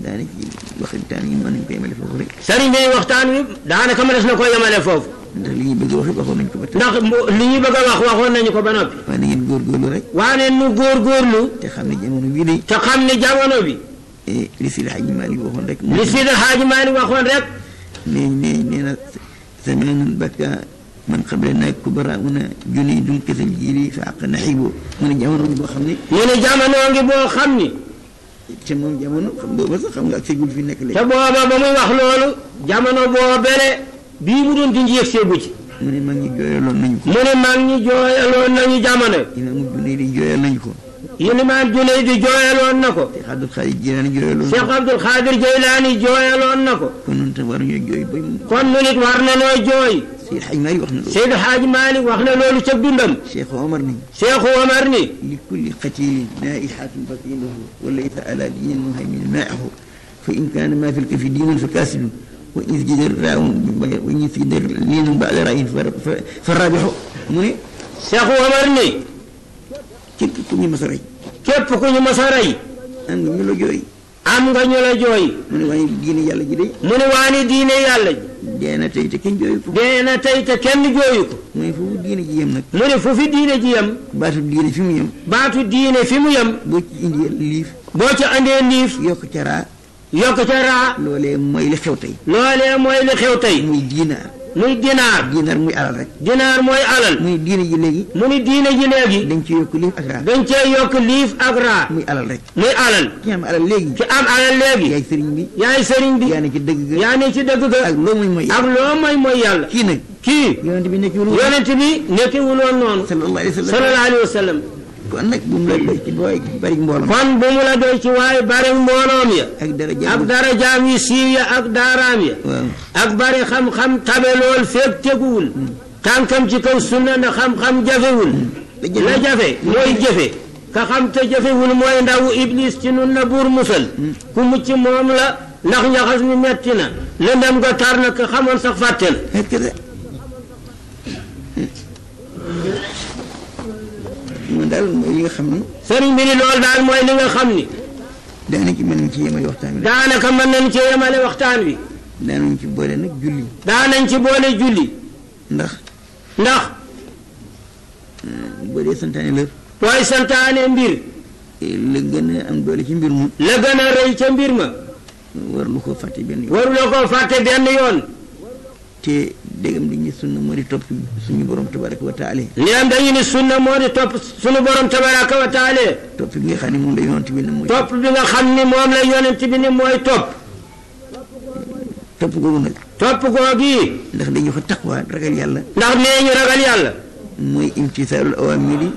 daanaka waxtaan yi mën nañu ko yemale foofu rek. sëriñ bi waxtaan wi daanaka mënees na ko yemale foofu. ndax li ñuy bëgg a wax waxoon nañu ko ba tey. ndax li ñuy bëgg a wax waxoon nañu ko ba noppi. waaye na ngeen góorgóorlu rek. waaye nu góorgóorlu. te xam ne jamono bii de. te xam ne jamono bi. li Seydi Hadji Malick waxoon rek. nee na zamaanun bakka man qablanaa kubaraa'una junaydun kasal jiili fa àq naxibu. mu ne jamono boo xam ne. ngi boo xam ni. te moom jamono xam booba sax xam nga ak seegul fi nekk léegi. te booba ba muy wax loolu. jamono boo bele bii mu doon dindi yëg seegu ci. mu ne mag ñi jooyaloon nañu ko. mu ne mag ñi jooyaloon nañu jamono. Imaam Junayd jooyal nañu ko. Imaam Junayd jooyaloon na ko. Cheikh Abdul Xaadir Jilaani jooyaloon na ko. Cheikh Abdul Xaadir Jilaani jooyaloon na ko. kon ñun tam war nañoo jooy ba. kon nu nit war nañoo jooy. Seydi Hadj Malick wax na loolu. Seydi Hadj Malick wax na loolu ca dundam. Cheikh Omar ni. Cheikh Omar ni. li kulli qatilin naihatun batinuhu wa laysa ala dinin muhaymin maahu fa in kaana ma fi lkafi diinun fa kaasidun wa in jidar raawun wa in jidar liinun ba'da ra'yin fa raabixu mu ne. Cheikh Omar ni. képp ku ñu mas a rey. képp ku ñu mas a rey. am nga ñu la jooy. am nga ñu la jooy. mu ne waaye diine yàlla ji de. mu ne waani diine yàlla ji. dee na tey te kenn jooyu ko. dee na tey te kenn jooyu ko. mu ne foofu diine ji yem nag. mu ne foofu diine ji yem. baatu diine fi mu yem. baatu diine fi mu yem. boo ci indee liif. boo ci andee liif. yokk ca raa. yokk ca raa. loolee mooy li xew tey. loolee mooy li xew tey. muy diinaar. muy dinaar. diinaar muy alal rek. dinaar mooy alal. muy diine ji léegi. mu ni diine ji léegi. dañ ci yokk liif ak raa. dañ cee yokk liif ak raa. muy alal rek. muy alal. ki am alal léegi. ki am alal léegi. yaay sëriñ bi. yaay sëriñ bi. yaa ne ci dëgg ga. yaa ne ci dëgg ga. ak loo mooy ak loo mooy yàlla. kii nag. kii. yonent bi nekkiwul woon. yonent bi nekkiwul woon noonu. sallallahu alayhi wa sallam. sallallahu alayhi wa sallam. kon nag bu mu la doy ci booy bari mbooloo. kon bu mu la doy ci waaye bari mbooloom ya. ak darajaam. ak darajaam yi siiw ya ak daaraam ya. waaw. ak bari xam-xam tabe lool feeg teguwul. tànkam ci kaw sunna na xam-xam jafewul. la jafe mooy jëfe. ka xam te jafewul mooy ndawu iblis ci nun na buur musal. ku mucc moom la ndax njaxas mi metti na. lëndam nga tar na ka xamoon sax fàtte na. moom daal mooy li nga xam ni. sëriñ bi ni loolu daal mooy li nga xam ni. daanaka mën nañ ci yemale waxtaan wi. daanaka mën nañ ci yemale waxtaan wi. daanañ ci boole nag julli. daanañ ci boole julli. ndax. boo dee santaane la. booy santaane mbir. la gën a am doole ci mbir ma. la gën a rëy ca mbir ma. warlu koo fàtte benn yoon. waruloo koo fàtte benn yoon. te dégam dañuy sunna moo di topp suñu borom tabaraka wa taala. ñoom dañu ni sunna moo di topp suñu borom tabaraka wa taala. topp bi nga xam ne moom la yonent bi ne mooy. topp bi nga xam ni moom la yonent bi ni mooy topp. topp googu nag. topp googu. ndax dañu fa taqwa ragal yàlla. ndax nee ñu ragal yàlla. mooy imtisaalul awaamiri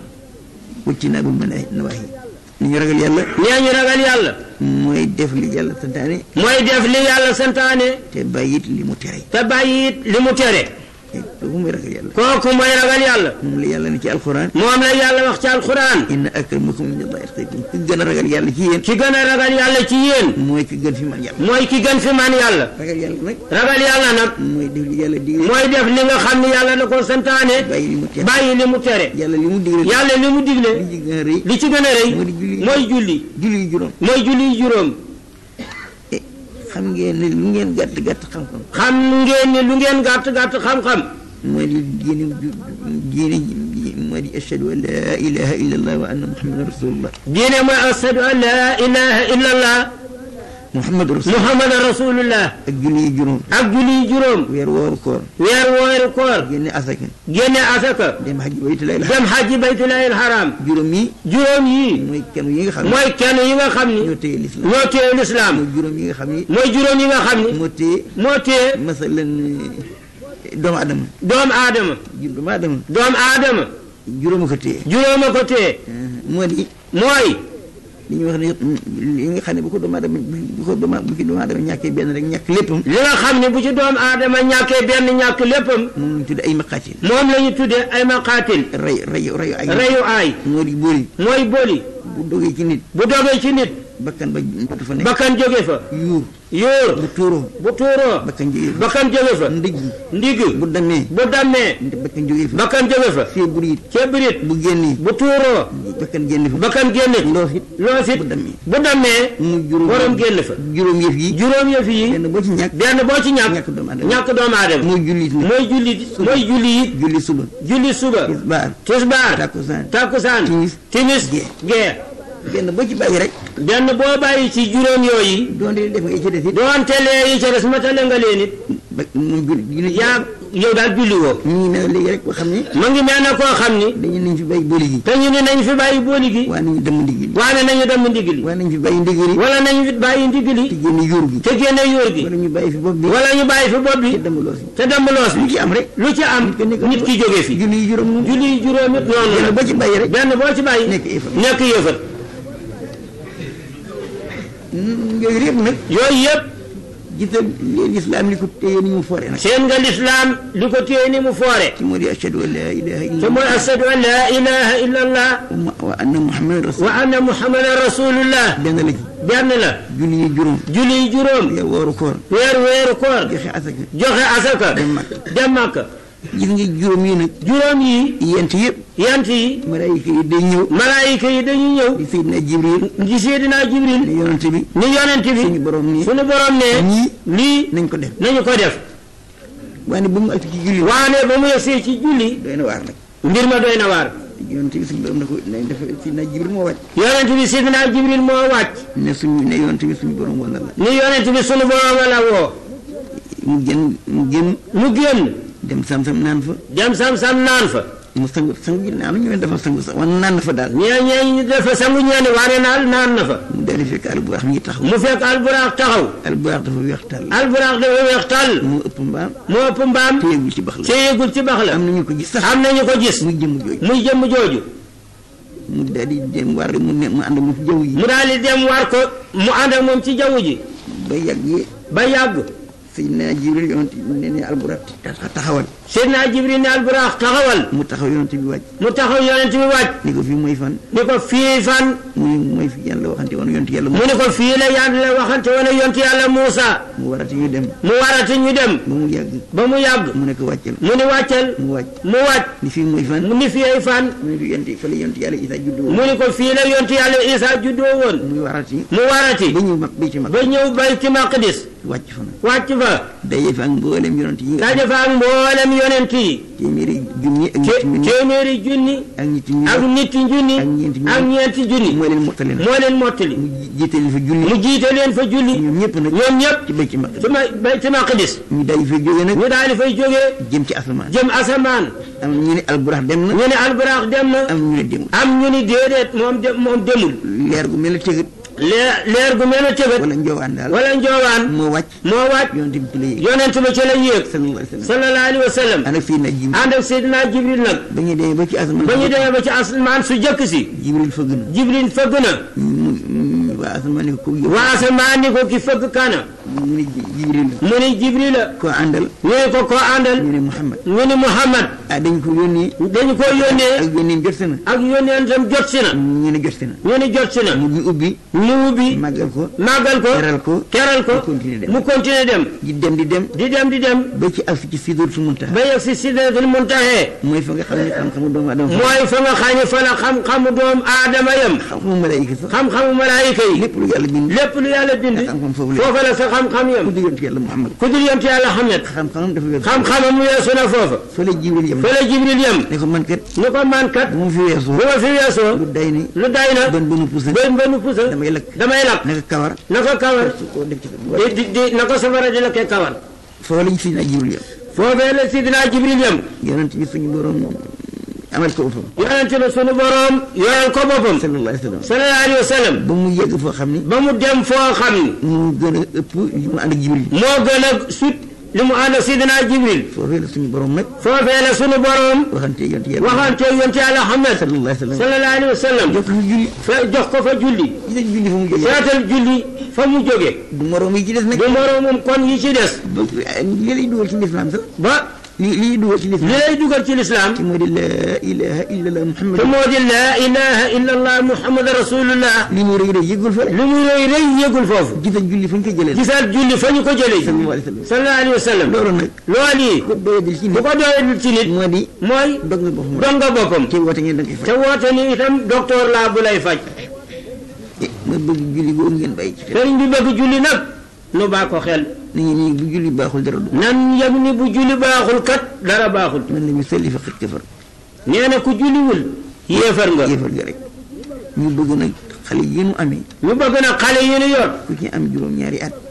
wajtinaabul nawaahi. ni ñu ragal yàlla. nee ñu ragal yàlla. mooy def li yàlla santaane. mooy def li yàlla santaane. te bàyyi it li mu tere. te bàyyi it li mu tere. kooku mooy ragal yàlla. kooku mooy ragal yàlla. moom la yàlla ne ci alxuraan. moom la yàlla wax ci alxuraan. inna akramakum indallahi atqaakum ki gën a ragal yàlla ci yéen. ki gën a ragal yàlla ci yéen. mooy ki gën fi man yàlla. mooy ki gën fi man yàlla. ragal yàlla nag. ragal yàlla nag. mooy def li yàlla digle. mooy def li nga xam ne yàlla da ko santaane. bàyyi li mu tere. bàyyi li mu tere. yàlla li mu digle. yàlla li mu digle. li ci gën a rëy. li ci gën a rëy. mooy julli. julli yu juróom. mooy julli yu juróom. xam ngeen ne lu ngeen gàtt gàtt xam-xam. xam ngeen ne lu ngeen gàtt gàtt xam-xam. mooy di diine mooy di ashhadu an laa ilaha illa allah wa anna muhammadan rasulullah. diine mooy ashhadu an laa ilaha illa allah. muhammadan rasulullah. ak julli yu juróom. ak julli yu juróom. weer wooru koor. weer wooru koor. génne asaka. génne asaka. dem xaji baytullaahil dem xaji baytullaahil haram. juróom yi. juróom yi. mooy kenn yi nga xam ne. mooy kenn yi nga xam ni. ñoo téye lislaam. ñoo téye lislaam. mooy juróom yi nga xam ni. mooy juróom yi nga xam ni. moo téye. moo téye. masalan doomu aadama. doomu aadama. doomu aadama. doomu aadama. juróom a ko téye. juróom a ko téye. moo di. mooy. li ñuy wax ne li nga xam ne bu ko doomu aadama ñàkkee benn rek ñàkk léppam. li nga xam ne bu ci doomu aadama ñàkkee benn ñàkk léppam. moom la ñu tuddee ay maqaatil. moom la ñu tuddee ay maqaatil. rayu ay. rayu aay. moo di booli. mooy booli. bu dogee ci nit. bu dogee ci nit. bakkan ba dootu fa nekk. bakkan jóge fa. yuur. bu tuuroo. bakkan jóge fa. ndigg. bu dammee. bakkan jóge fa. bakkan jóge fa. feeburit. bu génnee. bu tuuroo. bakkan génn fa. bakkan génne. loosit. bu dammee. mu borom génn fa. juróom yëf yi. benn boo ci ñàkk. ñàkk doomu aadama. mooy julli it. julli suba. tisbaar. takkusaan. timis. gee. benn boo ci bàyyi rek. benn boo bàyyi ci juróom yooyu. doonte def nga ci des it. doonte lee yi ca des matale nga leen it. moom julli. yaa yow daal julli woo. ñu ngi mel léegi rek koo xam ne. ma ngi mel ne koo xam ni. dañu nañ fi bàyyi booli gi. te ñu ne nañ fi bàyyi booli gi. waa nañu dem ndigili. waane nañu dem ndigili. waa nañ fi bàyyi ndigili. wala nañu fi bàyyi ndigili. te génne yóor gi. te génne yóor gi. wala ñu bàyyi fi bopp bi. wala ñu bàyyi fi bopp bi. te demb loos bi. te demb loos bi. lu ci am rek. lu ci am nit ki jógee fi. julli yi juróom julli yi juróom it noonu la. benn boo ci bàyyi rek. benn boo ci bàyyi. nekk yëfat. yooyu yëpp nag. yooyu yëpp. gisal lislaam li ko téye ni mu foore nag. seen nga lislaam li ko téye ni mu foore. ci moo di ashhadu an laa ilaaha illa. te mooy ashhadu an laa ilaaha illa allah. wa anna muhammadan rasul. wa anna muhammadan rasulullah. benn la ci. benn la. julli yi juróom. julli yi juróom. weeru koor. weeru koor. joxe asaka. dem Makka. gis nga juróom yi nag. juróom yi. yent yëpp. yent yi. malaayika yi day ñëw. malaayika yi dañuy ñëw. di Seydina Jibril. di Seydina Jibril. ni yonent bi. ni yonent bi. suñu borom ne. lii nañ ko def. nañu ko def. waane ba mu agsi ci julli. waane ba mu yegsee ci julli. doy na waar nag. mbir ma doy na waar. yonent bi suñu borom ne ko nañ def Seydina Jibril moo wàcc. yonent bi Seydina Jibril moo wàcc. ne yonent bi suñu borom wala la. ni yonent bi suñu borom wala woo. mu génn. dem sam-sam naan fa. naan fa. mu sangu gi naan ñu ne dafa sangu sax wala naan na fa daal. ñee dafa sangu ñeene waane naan na fa. mu daal di fekk alburaax mi ngi taxaw. mu fekk alburaax taxaw. alburaax dafa weex tàll. moo ëpp mbaam. te yëgul ci bax la. te yëgul ci bax la. am nañu ko gis sax. muy jëmm jooju. mu daal di dem war mu ànd ak moom ci jaww ji. mu daal di dem war ko mu ànd ak moom ci jaww ji. ba yàgg. Seydina Jibril yonent ne alburaax taxawal. Seydina Jibril ne alburaax taxawal. mu taxaw yonent bi wàcc. ni ko fii mooy fan. mu mooy fi yàlla waxante woon yonent yàlla. mu ni ko fii la yàlla waxante woon yonent yàlla Muusa. mu warati ñu dem. ba mu yàgg. mu ne ko wàccal. mu ni wàccal. mu wàcc. ni fii mooy fan. ni fii ay fan. mu ne fa la yonent yàlla Isaa juddoo woon. mu ni ko fii la yonent yàlla Isaa juddoo woon. mu warati. ba ñëw Bayti Maqdis. wàcc fa. daje fa ak mboolem yonent yi. téeméeri junni. ak ñetti junni. moo leen mottali. mu jiite leen fa julli. ñoom ñëpp. ci Bayti Maqdis. ñu daal di fay jógee. jëm asamaan. am ñu ne alburax dem na. am ñu ni déedéet moom demul. leer gu mel ne tëgët. leer gu mel ne tëbët. wala njoowaan. moo wàcc. yonent bi ci la yéeg. sallallahu alayhi wa sallam. ànd ak Seydina Jibril nag. ba ñu demee ba ci asamaan su jëkk si. Jibril fëgg na. waa asamaan ni ko ki fëgg kana. mu ni Jibril la. koo àndal. ñu ne ko koo àndal. ñu ne Muhammad. dañ ko yónnee. ak yónnee jot si na. ñu ne jot si na. mu ubbi. màggal ko. keral ko. mu continuer dem. di dem. ba ci ak ci Sidratul Muntaha. mooy fa nga xam ne xam-xamu doomu aadama yam. xam-xamu malaayika yi. lépp lu yàlla bind. foofa la sa xam-xam yam. ku dul yonent yàlla Muhammad. xam-xamam mu weesu na foofa. fa la Jibril yam. ne ko man kat. bu ma fi weesoo. lu day na. bën pusa. damay lakk. naka kawar. na ko safara di lakkee kawar. foofu la Sidina Jibril yam. foofee la Sidina Jibril yam. yonent bi suñu borom amal ko boppam. yonent bi suñu borom yoral ko boppam. sallallahu alayhi wa sallam. ba mu yegg foo xam ni. ba mu dem foo xam ni. moo gën a ëpp li mu ànd ak Jibril. moo gën a sut li mu ànd ak Sidina Jibril. foofee la suñu borom nag. foofee la suñu borom. waxante yonent yàlla Muhammad. sallallahu alayhi wa sallam. jox ko fa julli. seetal julli fa mu jógee. du moroom yi ci des nag. du moroomum kon yi ci des. li lay dugal ci lislaam sax. ba li lay dugal ci lislaam. te moo di laa ilaha illallah Muhammad rasulullah. li muy rëy yëgul foofu. gisal julli fa ñu ko jëlee. sallallahu alayhi wa sallam. loolu yi. bu ko doyadul ci nit. mooy dog nga boppam. te woote ni itam docteur laa bu lay faj. ma bëgg julli boobu ngeen bàyyi ci xel. sëriñ bi bëgg julli nag nu baa ko xel. nañu ni bu julli baaxul dara du. nan yëg ni bu julli baaxul kat dara baaxul. man la ñu selli fa xët kafar. nee na ku julliwul. yéefar nga rek. ñu bëgg nag xale yi nu amee. ñu bëgg nag xale yi nu yor.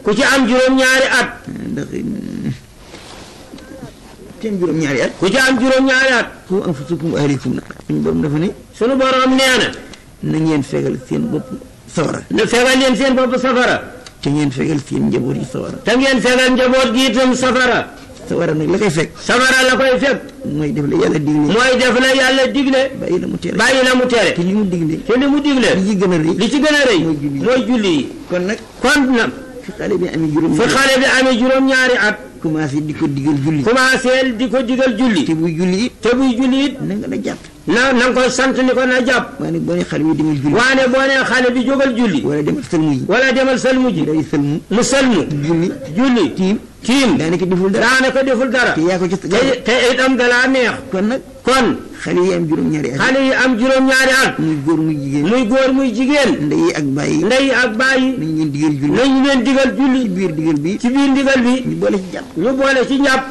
ku ci am juróom-ñaari at. ndax ci am juróom-ñaari at. ku ci am juróom-ñaari at. ku anfusakum wa ahlikum nag. suñu borom dafa ne. sunu borom nee na. na ngeen fegal seen bopp sawara. na fegal leen seen bopp safara. te ngeen fegal seen njaboot yi sawara. te ngeen fegal njaboot gi itam safara. sawara nag la koy fekk. safara la koy fekk. mooy def la yàlla digle. mooy def la yàlla digle. bàyyi la mu tere. bàyyi la mu tere. te li mu digle. te li mu digle. li ci gën a rëy. li ci gën a rëy. mooy julli yi. kon nag. fi xale bi amee juróom-ñaari at. commencé di ko digal julli. commencé di ko digal julli. te buy julli it. na nga la jàpp. na nga koy sant ni ko na jàpp. waane boo nee xale bi demal julli. waane boo nee xale bi jógal julli. wala demal sëlmu ji. day sëlmu. mu sëlmu. julli. tiim. daanaka deful dara. te yaa ko ci te itam dalaa neex. kon xale yi am juróom-ñaari at. muy góor muy jigéen. ndey ak bàyyi. nañu leen digal julli. ci biir ndigal bi. ñu boole ci njàpp.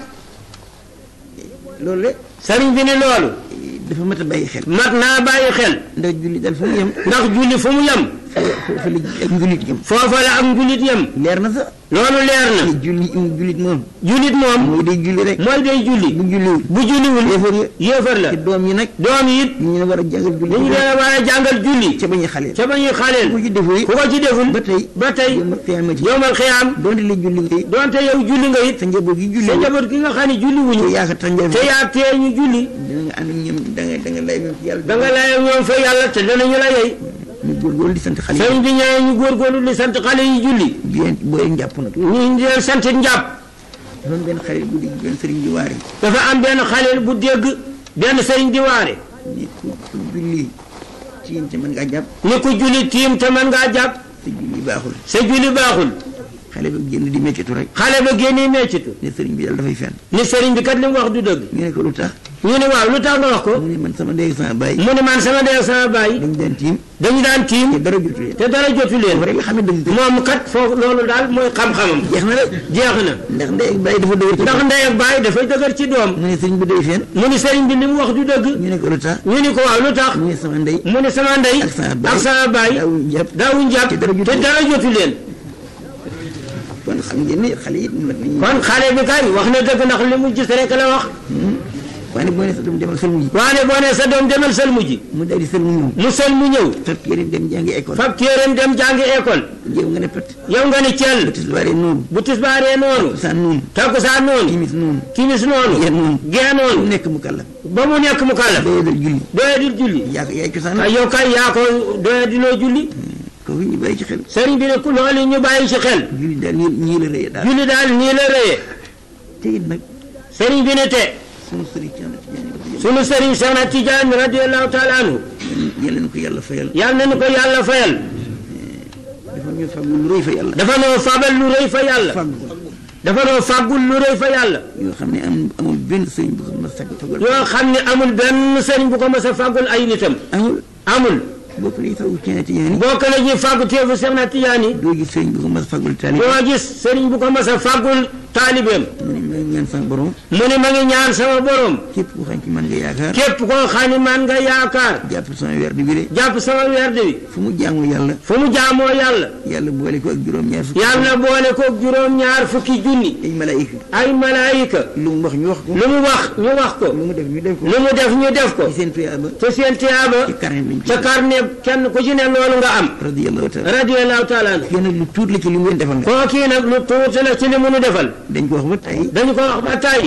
loolu le. sëriñ bi ne loolu. dafa mat a bàyyi xel. mat naa bàyyi xel. ndax julli daal fu mu yem. foofa la ak njulit yem. leer na sax. loolu leer na. jullit moom. mooy day julli rek. bu julliwul. yéefar la. te doom yi nag. it. ñu leen war a jàngal julli. ca ba ñuy xaleel. ku ko ci deful. ba tey. yawmal xiyaam. donte yow julli nga it. sa njaboot gi nga xam ne julli wuñu. te yaa tee ñu julli. da nga lay ñoom fa yàlla te danañu la yey. ñu góorgóorlu di sant xale yi. sëriñ bi ñëwee ñu góorgóorlu di sant xale yi julli. di leen booy njàpp nag. ñu di leen sant njàpp. dafa am benn xale bu dégg benn sëriñ di waare. dafa am benn xale bu dégg benn sëriñ di waare. ni ku julli tiim te mën ngaa jàpp. ni ku julli tiim te mën ngaa jàpp. sa julli baaxul. xale ba génn di meccitu rek. ni sëriñ bi daal dafay fenn. ni sëriñ bi kat li mu wax du dëgg. ñu ne ko lu tax. ñu ne waaw lu tax nga wax ko. mu ne man sama ndey ak sama baay. dañu daan tiim. te dara jotu leen. moom kat foofu loolu daal mooy xam-xamam. jeex na. ndax ndey ak baay dafay dëgër ci doom. mu ne sëriñ bi day fenn. mu ne sëriñ bi li mu wax du dëgg. ñu ne ko lu tax. ñu ne ko waaw lu tax. mu ne sama ndey. ak sama baay. daawuñ jàpp te dara jotu leen. kon xam ngeen ne xale yi. kon xale bi kay wax na dëgg ndax li mu gis rek la wax. waane boo nee sa doom demal sëlmu ji. mu daal di sëlmu ñëw. fab téereem dem jàngi école. yow nga ne pat. cel. bu tisbaaree noonu. takkusaan noonu. timis noonu. gee noonu. mu nekk mu kàlla. ba mu nekk mu kàlla. doyadul julli. yaay cosaan. yow kay yaa ko doyadiloo julli. kooku ñu bàyyi ci xel. sëriñ bi ne ku loolu ñu bàyyi ci xel. julli daal nii la rëyee. te it nag. sëriñ bi ne te. sunu sëriñ Seexna Tijaan radiyallahu taala anhu. yal na ko yàlla fayal. dafa ñoo fàggul lu rëy fa yàlla. dafa noo fàggul lu rëy fa yàlla. yoo xam ne amul benn sëriñ bu ko mas a fàggul. bu ko mas a fàggul ay nitam. amul. bokk nañu fàggu Seexna Tijaan yi. bokk nañu fàggu teefu Seexna Tijaan yi. doo gis sëriñ bu ko mas a fàggul taalibeem. mu ne ma ngi ñaan sama borom. képp koo xam ne man nga yaakaar. jàpp sama werd bi. fu mu jaamoo yàlla. yàlla boole ko ak juróom-ñaar fukki. junni. ay malaayika. lu mu wax ñu wax ko. lu mu def ñu def ko. te seen tiyaaba. ca carnet kenn ku ci ne loolu nga am. radiyallahu taala. kii nag lu tuut la ci li mu leen defal. kii nag lu tuut la ci li mu nu defal. dañ ko wax ba tey.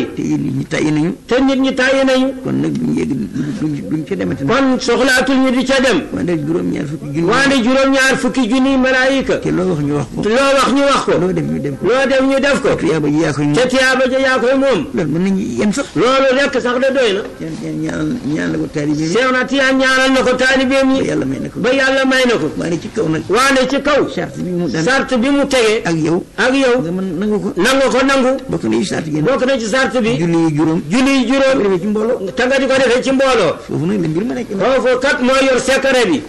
te nit ñi tàyyi nañu. kon nag duñ ca demati. kon soxlaatul ñu di ca dem. wante juróom-ñaar fukki junni. malaayika. te loo wax ñu wax ko. loo def ñu def ko. te tiyaaba ji yaa koy moom. loolu mën nañu yem sax. loolu rekk sax de doy na. ñaan la ko taalibeem. Seexna Tijaan ñaanal na ko taalibeem yi. ba yàlla may na ko. waane ci kaw nag. sart bi mu tege. ak yow. nga mën nangu. bokk na ci sart bi. julli yi juróom. te nga di ko defee ci mbooloo. foofu nag la mbir ma nekk. foofu kat moo yor secret bi.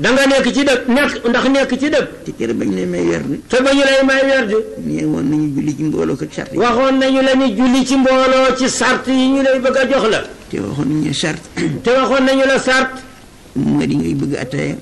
da nga nekk ci dëkk. nekk ci dëkk. te kër bañ lay may werd. te bañu lay may werd. waxoon nañu julli ci mbooloo ko sart yi. waxoon nañu la ni julli ci mbooloo ci sart yi ñu lay bëgg a jox la. te waxoon nañu la sart.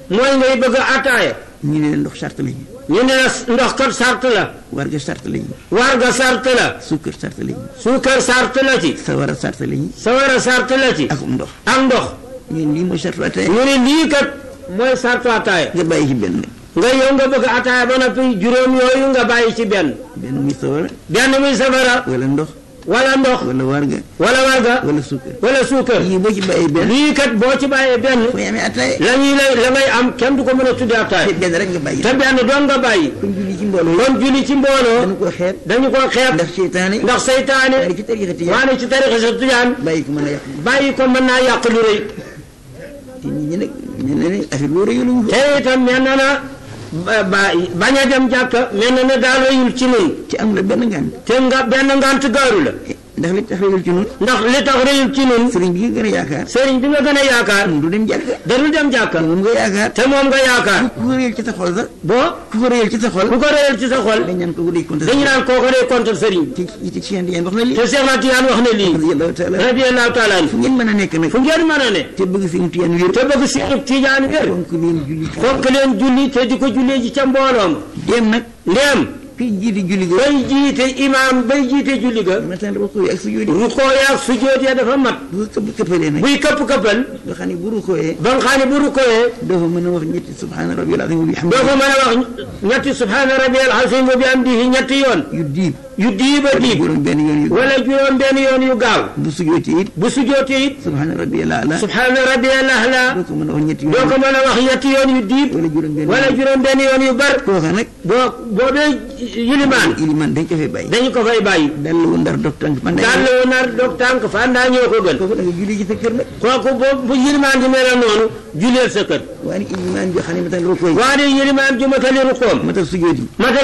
mooy ngay bëgg ataaya. ñu ne ndox sart lañu. ñu ne ndox kat sart la. warga sart lañu. warga sart la. suukar sart lañu. suukar sart la ci. sawara sart lañu. sawara sart la ci. ak ndox. ak ndox. ñu ne lii mooy sartu ataaya. ñu ne lii kat mooy sartu ataaya. nga bàyyi ci benn. nga yow nga bëgg ataaya ba noppi juróom yooyu nga bàyyi ci benn. benn muy sawara. benn muy sawara. wala ndox. wala ndox. wala warga. wala warga. wala suukar. wala suukar. lii boo ci bàyyee benn. lii kat boo ci bàyyee benn. fooy amee ataaya. la ngay am kenn du ko mën a tuddee ataaya. te benn rek nga bàyyi. te benn doon nga bàyyi. kon julli ci mbooloo. kon julli ci mbooloo. dañu ko xeeb. dañu ko xeeb. ndax seytaane. ndax seytaane. waaye ci tarixa tijaan. waane ci tarixa tijaan. bàyyi ko mën a yàq. bàyyi ko mën naa yàq lu rëy. te nit ñi nag mel na ne affaire boo rëyul. te itam mel na bañ a dem jàkka mel na ne daal rëyul ci nun. ci am la benn ngant. te benn ngant gaaru la. ndax li tax rëyul ci nun. ndax li tax rëyul ci nun. sëriñ bi nga gën a yaakaar. sëriñ bi nga gën a yaakaar. du dem jàkka. darul dem jàkka. moom nga yaakaar. te moom nga yaakaar. ku ko rëyal ci sa xol sax. ku ko rëyal ci sa xol. dañu naan kooku day contre. dañu naan kooku day contre sëriñ. te Cheikh Ndiaye wax na lii. te Cheikh Tidiane wax na lii. radiyallahu taala fu ngeen mën a nekk nag. fu ngeen mën a ne. te bëgg Sëriñ Tidiane wér. te bëgg Sëriñ Tidiane wér. fonk leen julli te di ko jullee ji ca mbooloom. dem nag. ndéem. kiy jiite julli ga. bay jiite imaam bay jiite julli ga. matal rukkoo yi ak sujjóot yi. rukkoo yi ak sujjóot ya dafa mat. bu këppalee nag. buy këppal. nga xam ne bu rukkooyee. ba nga xam ne bu rukkooyee. doo fa mën a wax ñetti subhaana rabbiyal azim wa bihamdihi. doo fa mën a wax ñetti subhaana rabbiyal azim wa bihamdihi ñetti yoon. yu diiba diib. wala juróom benn yoon yu gaaw. bu sujjóotee it. subhaana rabbiyal a'la. subhaana rabbiyal a'la. doo ko mën a wax ñetti yoon. doo ko mën a wax ñetti yoon yu diib. wala juróom benn yoon yu bar. kooka nag. boo dee ilimaan dañ ko fay bàyyi. dañu ko fay bàyyi. dallu ndar dog tànk fandaa ñoo ko gën. kooku da nga julli ci sa kër nag. kooku bu ilimaan di mel noonu julleel sa kër. waaye ilimaan joo xam ne matal rukkoo. waaye ilimaan ju matali rukkoom. matal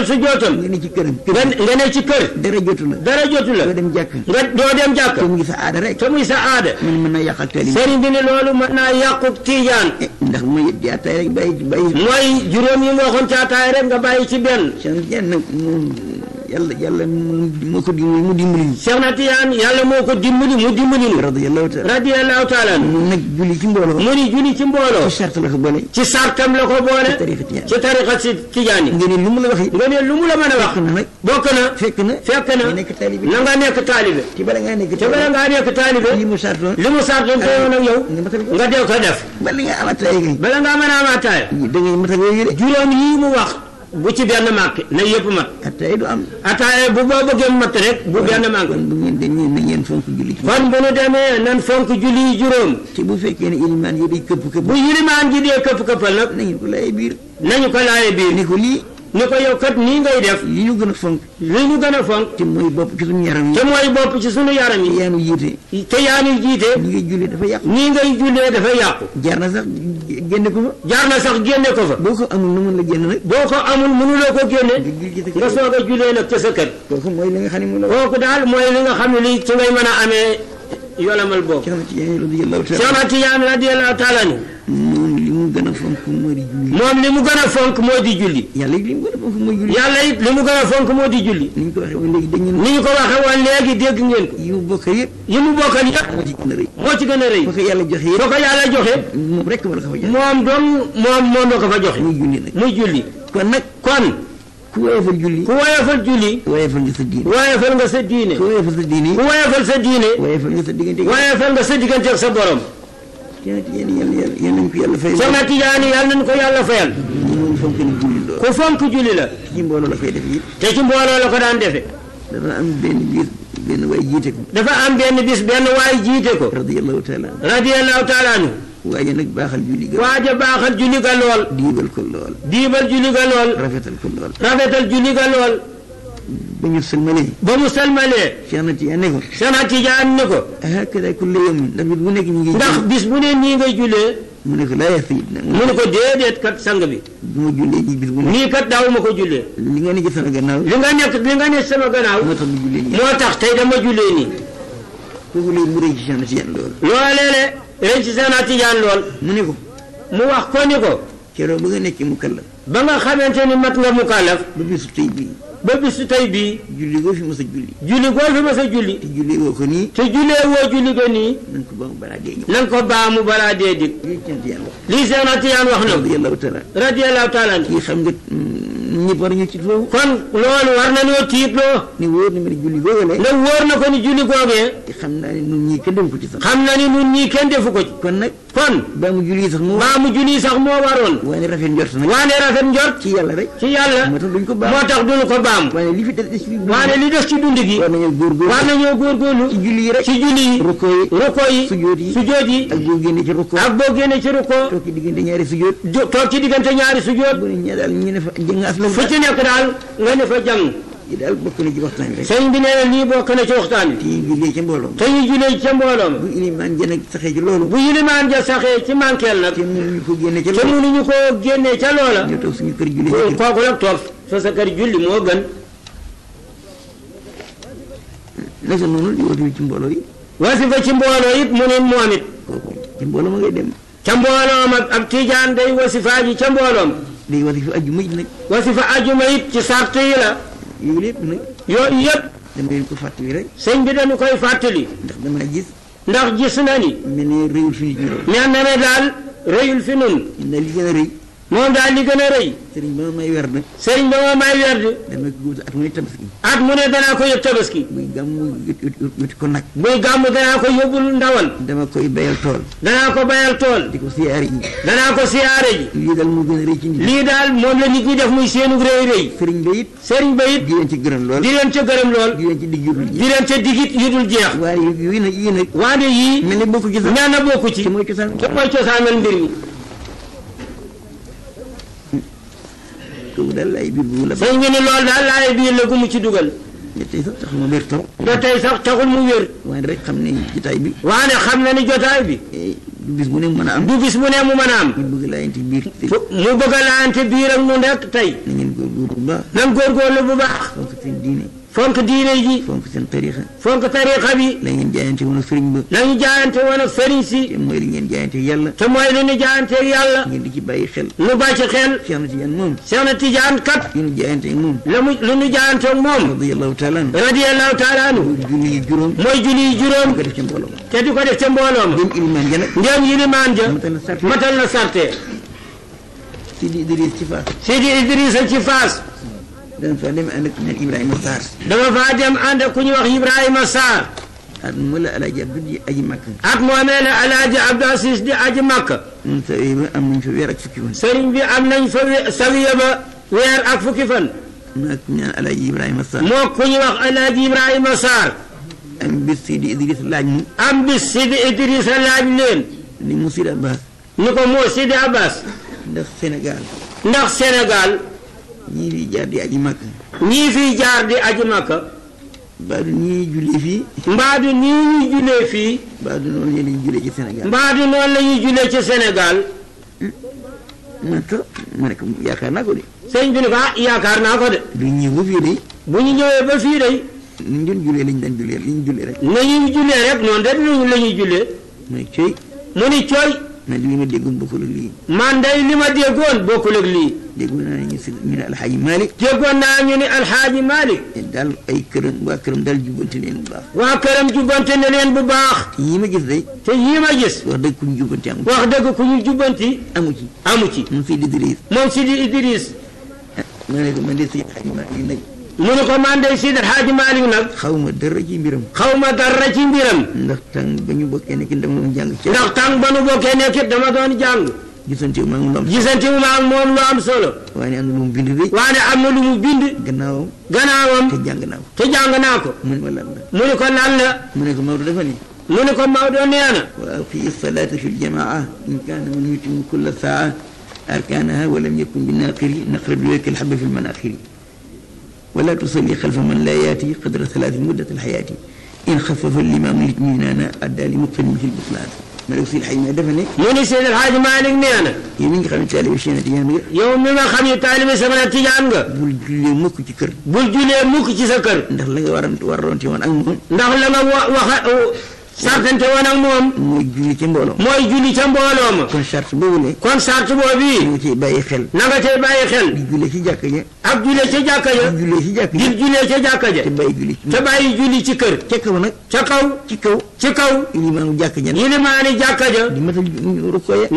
sujjóotam. nga ne ci këram. nga ne ci kër. dara jotu la. doo dem jàkk. te muy sa aada rek. te muy sa aada. mën naa yàq ak taalibe. sëriñ bi ne loolu mën naa yàqu Tijaan. ndax mooy di ataay rek bàyyi. mooy juróom yi nga waxoon ci ataay rek nga bàyyi ci benn. yàlla moo ko dimbali mu dimbali ñu. Cheikh na Tijaan yàlla moo ko dimbali mu dimbali ñu. radiyallahu taala. mu nag julli ci mbooloo. mu ni julli ci mbooloo. ci sart la ko boole. ci sartam la ko boole. ci tariqa si Tijaan yi. nga ne lu mu la wax. nga ne lu mu la mën a wax. bokk na. fekk na. na nga nekk taalibe. te bala ngaa nekk taalibe. li mu sartoon te yow nag yow. nga dee ko def. bala ngaa am ataaya kay. bala ngaa mën a am ataaya. da ngay matal yooyu de. juróom yi mu wax. bu ci benn màkk na yëpp mat. ataaya du am. ataaya bu boo bëggee mat rek bu benn màkk. kon bu ngeen fonk julli. kon bu nu demee nan fonk julli yi juróom. te bu fekkee ne ilimaan yi day këpp. bu ilimaan ji dee këppal nag. nañu ko laaye biir. ni ko lii. ni ko yow kat nii ngay def. li ñu gën a fonk. te mooy bopp ci suñu yaram yi. te yaanu jiite. te yaanu jiite. nii ngay jullee dafa yàqu. jaar na sax génne ko fa. boo ko amul nu mun la génn nag. boo ko amul mënuloo ko génne. nga soog a jullee nag ca sa kër. kooku mooy li nga xam ne mu la. kooku daal mooy li nga xam ne lii ci ngay mën a amee yolamal boobu. Cheikh Tijaan radiyallahu taala ni. moom li mu gën a fonk moo di julli. moom li mu gën a fonk moo di julli. yàlla it li mu gën a fonk moo di julli. yàlla it li mu gën a fonk moo di julli. ni ñu ko waxee woon léegi dégg ngeen ko. yi mu bokkal yëpp. moo ci gën a rëy. foo ko yàlla joxe yëpp. foo ko yàlla joxe. moom rek moo la ko fa joxe. moom la ko fa joxe. muy julli. kon. ku woyofal julli. woyofal nga sa diine. ku woyofal sa diine. woyofal nga sa diggante ak sa borom. Cheikh na Tijaan yàlla nañu ko yàlla fayal. ku fonk julli la. ci mbooloo la koy def yi. te ci mbooloo la ko daan defe. dafa am benn waay jiite ko. benn waay jiite ko. radiyallahu taala anhu. waaja nag baaxal julli ga lool. diibal julli ga lool. rafetal julli ga lool. ba mu sëlmalee. Cheikh na Tijaan ne ko. hakada kulli yawmin ndax bis bu ne nii ngay jullee. mu ne ko laa yaa sayyidna. mu ne ko déedéet kat sang bi. du ma jullee ji bis bu ne. nii kat daaw ma ko jullee. li nga ne ci sama gannaaw. moo tax tey dama jullee nii. kooku léegi mu rëy ci Cheikh na Tijaan lool. loolee rëy ci Cheikh na Tijaan lool. mu ne ko. mu wax ko ni ko. keroog ba nga nekk mukallaf ba nga xamante ni mat nga mukallaf ba bisu tey bii ba bisu tey bii julli goo fi mës a julli goo fi mës a julli te julli woo ko nii te jullee woo julli ga nii nan ko baamu balaa dee ñëw nan ko baamu balaa dee dig lii Seex na Tijaan wax na radiyallahu taala kii xam nga ñëpp war ñu ci foofu kon loolu war nañoo tiitloo ni wóor na ma ne julli googale ne wóor na ko ni julli googee te xam naa ne nun ñii kenn defu ko ci sax xam na ni nun ñii kenn defu ko ci kon nag kon baamu julli sax moo waroon waane rafet njort nag waane rafet njort ci yàlla rek ci yàlla moo tax duñ ko baam moo tax duñu ko baam waane li fi des ci waane li des ci dund gi war nañoo góorgóorlu ci julli yi rek ci julli yi rukkoo yi sujoot yi ak boo génnee ci rukkoo toog ci diggante ñaari sujoot bu ne ñaa daal ñu ne fa jëng aslam fu ci nekk daal nga ne fa jàng yi daal bokk na ci waxtaan bi rek sëñ bi nee na lii bokk na ci waxtaan bi te ñu jullee ca mbooloo te ñu jullee ca mbooloo bu ilimaan ja nag saxee ci loolu bu ilimaan ja saxee ci manqueel nag te mënuñu ko génne ca te loola mënuñu ko génnee ca loola ñu toog suñu kër julli ci kooku nag toog fa sa kër julli moo gën naka noonu di watu ci mbooloo yi wasifa ci mbooloo it mu ne moom it kooku ci mbooloo ma ngay dem ca mbooloom ak tijaan day wasifa ji ca mbooloom day wasifa ajjuma it nag wasifa ajjuma it ci sart yi la yooyu lépp nag yooyu yëpp dama leen ko fàttali rek sëñ bi dañu koy fàttali ndax damaa gis ndax gis na ni mel ne réyul fi nit ñi lool mel na ne daal rëyul fi nun ndax li gën a rëy moom daal li gën a rëy sëriñ ba ma may werd sëriñ ba ma may werd dama ko góob at mu ne tabaski at mu ne danaa ko yëg tabaski buy gàmmu yuti ko nag buy gàmm danaa ko yóbbul ndawal dama koy bayal tool danaa ko bayal tool di ko siyaare ji danaa ko siyaare ji lii daal moo gën a rëy ci nit lii daal moom la nit ñi def muy seenu rëy rëy sëriñ ba it di leen ci gërëm lool di leen ca gërëm lool di leen ci digg yudul di leen ca digit yu dul jeex waaye yii nag waande yii mel ne bokku ci sax ñaan na bokku ci te mooy cosaan cosaanal mbir mi kooku daal laay biir bu la sëñ bi ni loolu daal laay biir la gu mu ci dugal tey sax tax ma wér trop da tey sax taxul mu wér waaye rek xam ne jotaay bi waane xam na ni jotaay bi du bis bu ne mu mën a am du bis bu ne mu mën a am ñu bëgg laayante biir mu bëgg a laayante biir ak nun rek tey na ngeen góorgóorlu bu baax nan góorgóorlu bu baax fonk seen diine fonk diine ji fonk seen tariixa fonk tariixa bi la ngeen jaayante woon ak sëriñ ba la ñu jaayante woon ak sëriñ si te mooy li ngeen jaayante yàlla te mooy li ñu jaayante yàlla ngeen di ci bàyyi xel nu bàyyi ci xel Cheikh na Tijaan moom Cheikh na Tijaan kat li ñu jaayante moom lu ñu jaayante ak moom radiyallahu taala anhu radiyallahu taala anhu julli yi juróom mooy julli yi juróom ko def ca mbooloo ma te di ko def ca mbooloo ma dem ilimaan ja nag ndéem yilimaan ja matal na sarte Sidi Idriss ci Faas Sidi Idrissa ci Faas dama fa dem ànd ak ñaan Ibrahima Sarr dama faa dem ànd ak ku ñuy wax Ibrahima Sarr at mu la alaaji Abdu di aji Makka at moomee la alaaji Abdou Aziz di aji Makka moom sawiya ba am nañ fa weer ak fukki fan sëriñ bi am nañ fa sawiya ba weer ak fukki fan maag ñaan alaaji Ibrahima Sarr moo ku ñuy wax alaaji Ibrahima Sarr am bis Sidi Idriss laaj mu am bis Sidi Idrissa laaj leen ni mu Sidi Abbas ni ko moo Sidi Abbas ndax Sénégal ñii fi jaar di aji Makka ñii fiy jaar di aji Makka mbaadu nii jullee fii mbaadu nii ñuy jullee fii mbaadu noonu la ñuy jullee ci Sénégal mbaadu noonu la ñuy jullee ci Sénégal ma ne ko yaakaar naa ko de sëñ bi ni ko yaakaar naa ko de du ñëw ba fii de bu ñu ñëwee ba fii de ñu doon jullee lañ daan jullee li ñu jullee rek nañuy jullee rek noonu de la ñuy jullee mu ne cooy mu ni cooy man li ma déggoon bokkul ak lii man day li ma déggoon bokkul ak lii déggoon naa ñu ne Alxaaji Malick déggoon naa ñu ne Alxaaji Malick daal ay këram waa këram daal jubbante leen bu baax waa këram jubbante ne leen bu baax te yii ma gis day te yii ma gis wax dëgg ku ñu jubbante amu ci wax dëgg ku ñu jubbanti amu ci moom Sidi Idriss moom Sidi Idriss ma ne ko man de Sidi Alxaaji Malick nag mu ne ko man de Sidi Alxaaji Malick nag xaw ma dara ci mbiram ndax tàng ba ñu bokkee nekk dama doon jàng ci ndax tàng ba ñu bokkee nekk dama doon jàng gisante wu ma ak moom lu am solo waaye am na lu mu bind de waaye am na lu mu bind gannaawam te jàng naa ko mu ne ma lan la mu ne ko lan la mu ne ko Maodo dafa ne mu ne ko Maodo nee na wa aqimi salaata fi ljamaa in kaana man yutimu kulla saa arkaanaha wa lam yakun bi naaqiri naqra bi wekk alxaba fi lmanaaxiri ولا تصلي خلف من لا ياتي قدر ثلاث مدة الحياة إن خفف الإمام الاطمئنان أدى لمقتل مثل البطلان ما لو سيد الحاج ما دفني يوني سيد الحاج مالك نيانا يمين خمي تالي وشينا تيجان يوم ما خمي تالي وشينا تيجان بول جولي موك ci kër bul julee mukk ci sa kër ndax la nga waroon ci woon ak moom ndax la nga sartante woon ak moom mooy julli ca mbooloo mooy julli ca mbooloo ma kon sart boobu ne kon sart boobu nga cay bàyyi xel na nga cay bàyyi xel di jullee ci jàkka ja ak jullee ca jàkka ja di jullee ci jàkka di ja jullee ca jàkka ja te bàyyi julli te bàyyi julli ci kër ca kaw nag ca kaw ci kaw ci kaw ilimaanu jàkka ja yilimaani jàkka ja di matal rukkoo ya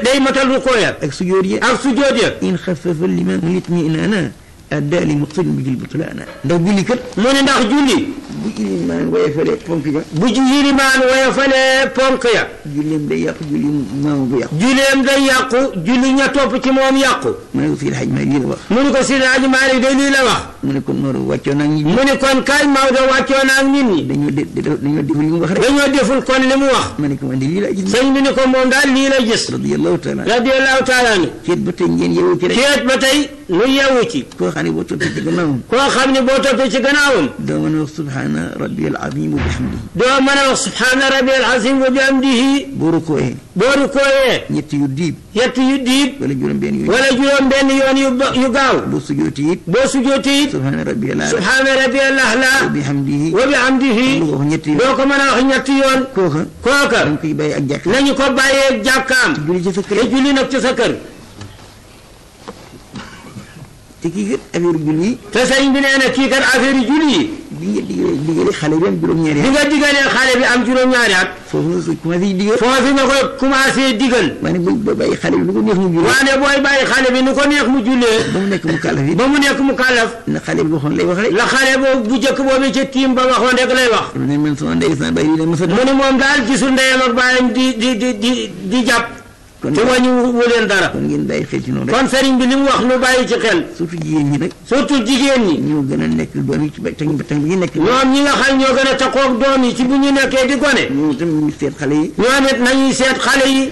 day matal rukkoo ya ak sujóot ya ak sujóot ya in xafafa limaanu litminaana addaali muqtadin bi butlaana ndax julli kat mu ne ndax julli bu ilimaan woyofalee ponk ja bu yilimaan woyofalee ponk ya julleem day yàqu julli maamu bu yàqu julleem day yàqu julli ña topp ci moom yàqu mu ne ko Seydi Hadji Malick lii la wax mu ne ko Seydi Hadji Malick day lii la wax mu ne kon Maodo wàccoo naa nit ñi mu ne kon kay Maodo wàccoo naa nit ñi dañoo deful li mu wax rek dañoo deful kon li mu wax ma ne ko man de lii laa gis sëñ bi ne ko moom daal lii la gis radiyallahu taala ni ceet ba tey ngeen yeewu ci rek ceet ba tey nu yeewu ci koo xam ne boo toppee ci gannaawam koo xam ne boo toppee ci gannaawam doo mën a wax subhaana rabbiyal azim wa bihamdihi doo mën a wax subhaana rabbiyal azim wa bihamdihi boo rukkooyee boo rukkooyee ñett yu diib wala juróom benn yoon yu gaaw boo sujooti it subhaana rabbiyal a'la wa bihamdihi doo ko mën a wax ñetti yoon kooka dañ koy bàyyi ak jàkk nañu ko bàyyee ak jàkkaam te julli ci sa kër te julli nag ci sa kër te kii kat affaire julli yi te sëriñ bi nee na kii kat affaire julli yi bi nga digale xale bi am juróom-ñaari at bi nga digalee xale bi am juróom-ñaari at foofu nga ko commencé digal foofu nga ko commencé digal maa ne booy bàyyi xale bi nu ko neex mu jullee waane booy bàyyi xale bi nu ko neex mu jullee ba mu nekk mu kàllaf yi ba mu nekk mu kàllaf na xale bi waxoon lay wax rek la xale boobu bu jëkk boobu ca tiim ba waxoon rek lay wax ne man sama ndey sama bàyyi la masa mu ne moom daal gisul ndeyam ak bàyyam di jàpp te wàññi wu leen dara kon ngeen bàyyi xel ci noonu rek kon sëriñ bi li mu wax nu bàyyi ci xel surtout jigéen ñi nag surtout jigéen ñi ñoo gën a nekk doom yi ci tàng bi ñu nekk ñoom ñi nga xam ñoo gën a takkoog doom yi ci bu ñu nekkee di gone ñoom itam ñu seet xale yi ñoom it nañuy seet xale yi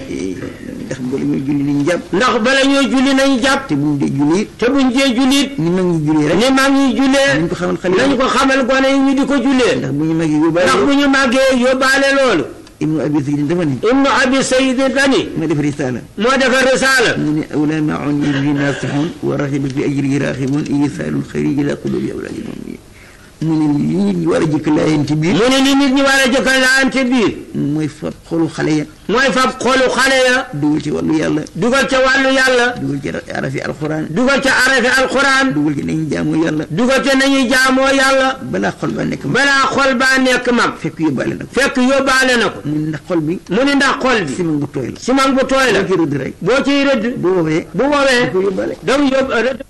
ndax bala ñuy julli nañu jàpp ndax bala ñuy julli nañu jàpp te buñ dee julli te buñ dee julli ni mag ñi jullee rek ni mag ñi jullee nañ ko xamal xale yi nañ ko xamal gone yi ñu di ko jullee ndax bu ñu màggee yóbbaale ndax bu ñu màggee yóbbaale loolu ibnu abi sayid dafa ni ibnu abi sayid dani ma def risaala moo defar risaala mu ne awla maun yurri nasihun wa raxiba fi ajrihi raxibun isaalul xayri ila qulubi awlaadi mu'minin mu ne li nit ñi war a jëkk laayante biir mu ne li nit ñi war a jëkk laayante biir mooy fab xolu xale ya mooy fab xolu xale ya dugal ci wàllu yàlla dugal ca wàllu yàlla dugal ci arafi alquran dugal ca arafi alquran dugal ci nañuy jaamoo yàlla dugal ca nañuy jaamoo yàlla balaa xol baa nekk mag balaa xol baa nekk mag fekk yóbbaale na ko fekk yóbbaale na ko mu ne ndax xol bi mu ne ndax xol bi simang bu tooy la simang bu tooy la boo ciy rëdd rek boo ciy rëdd bu woowee bu woowee da ko yóbbaale da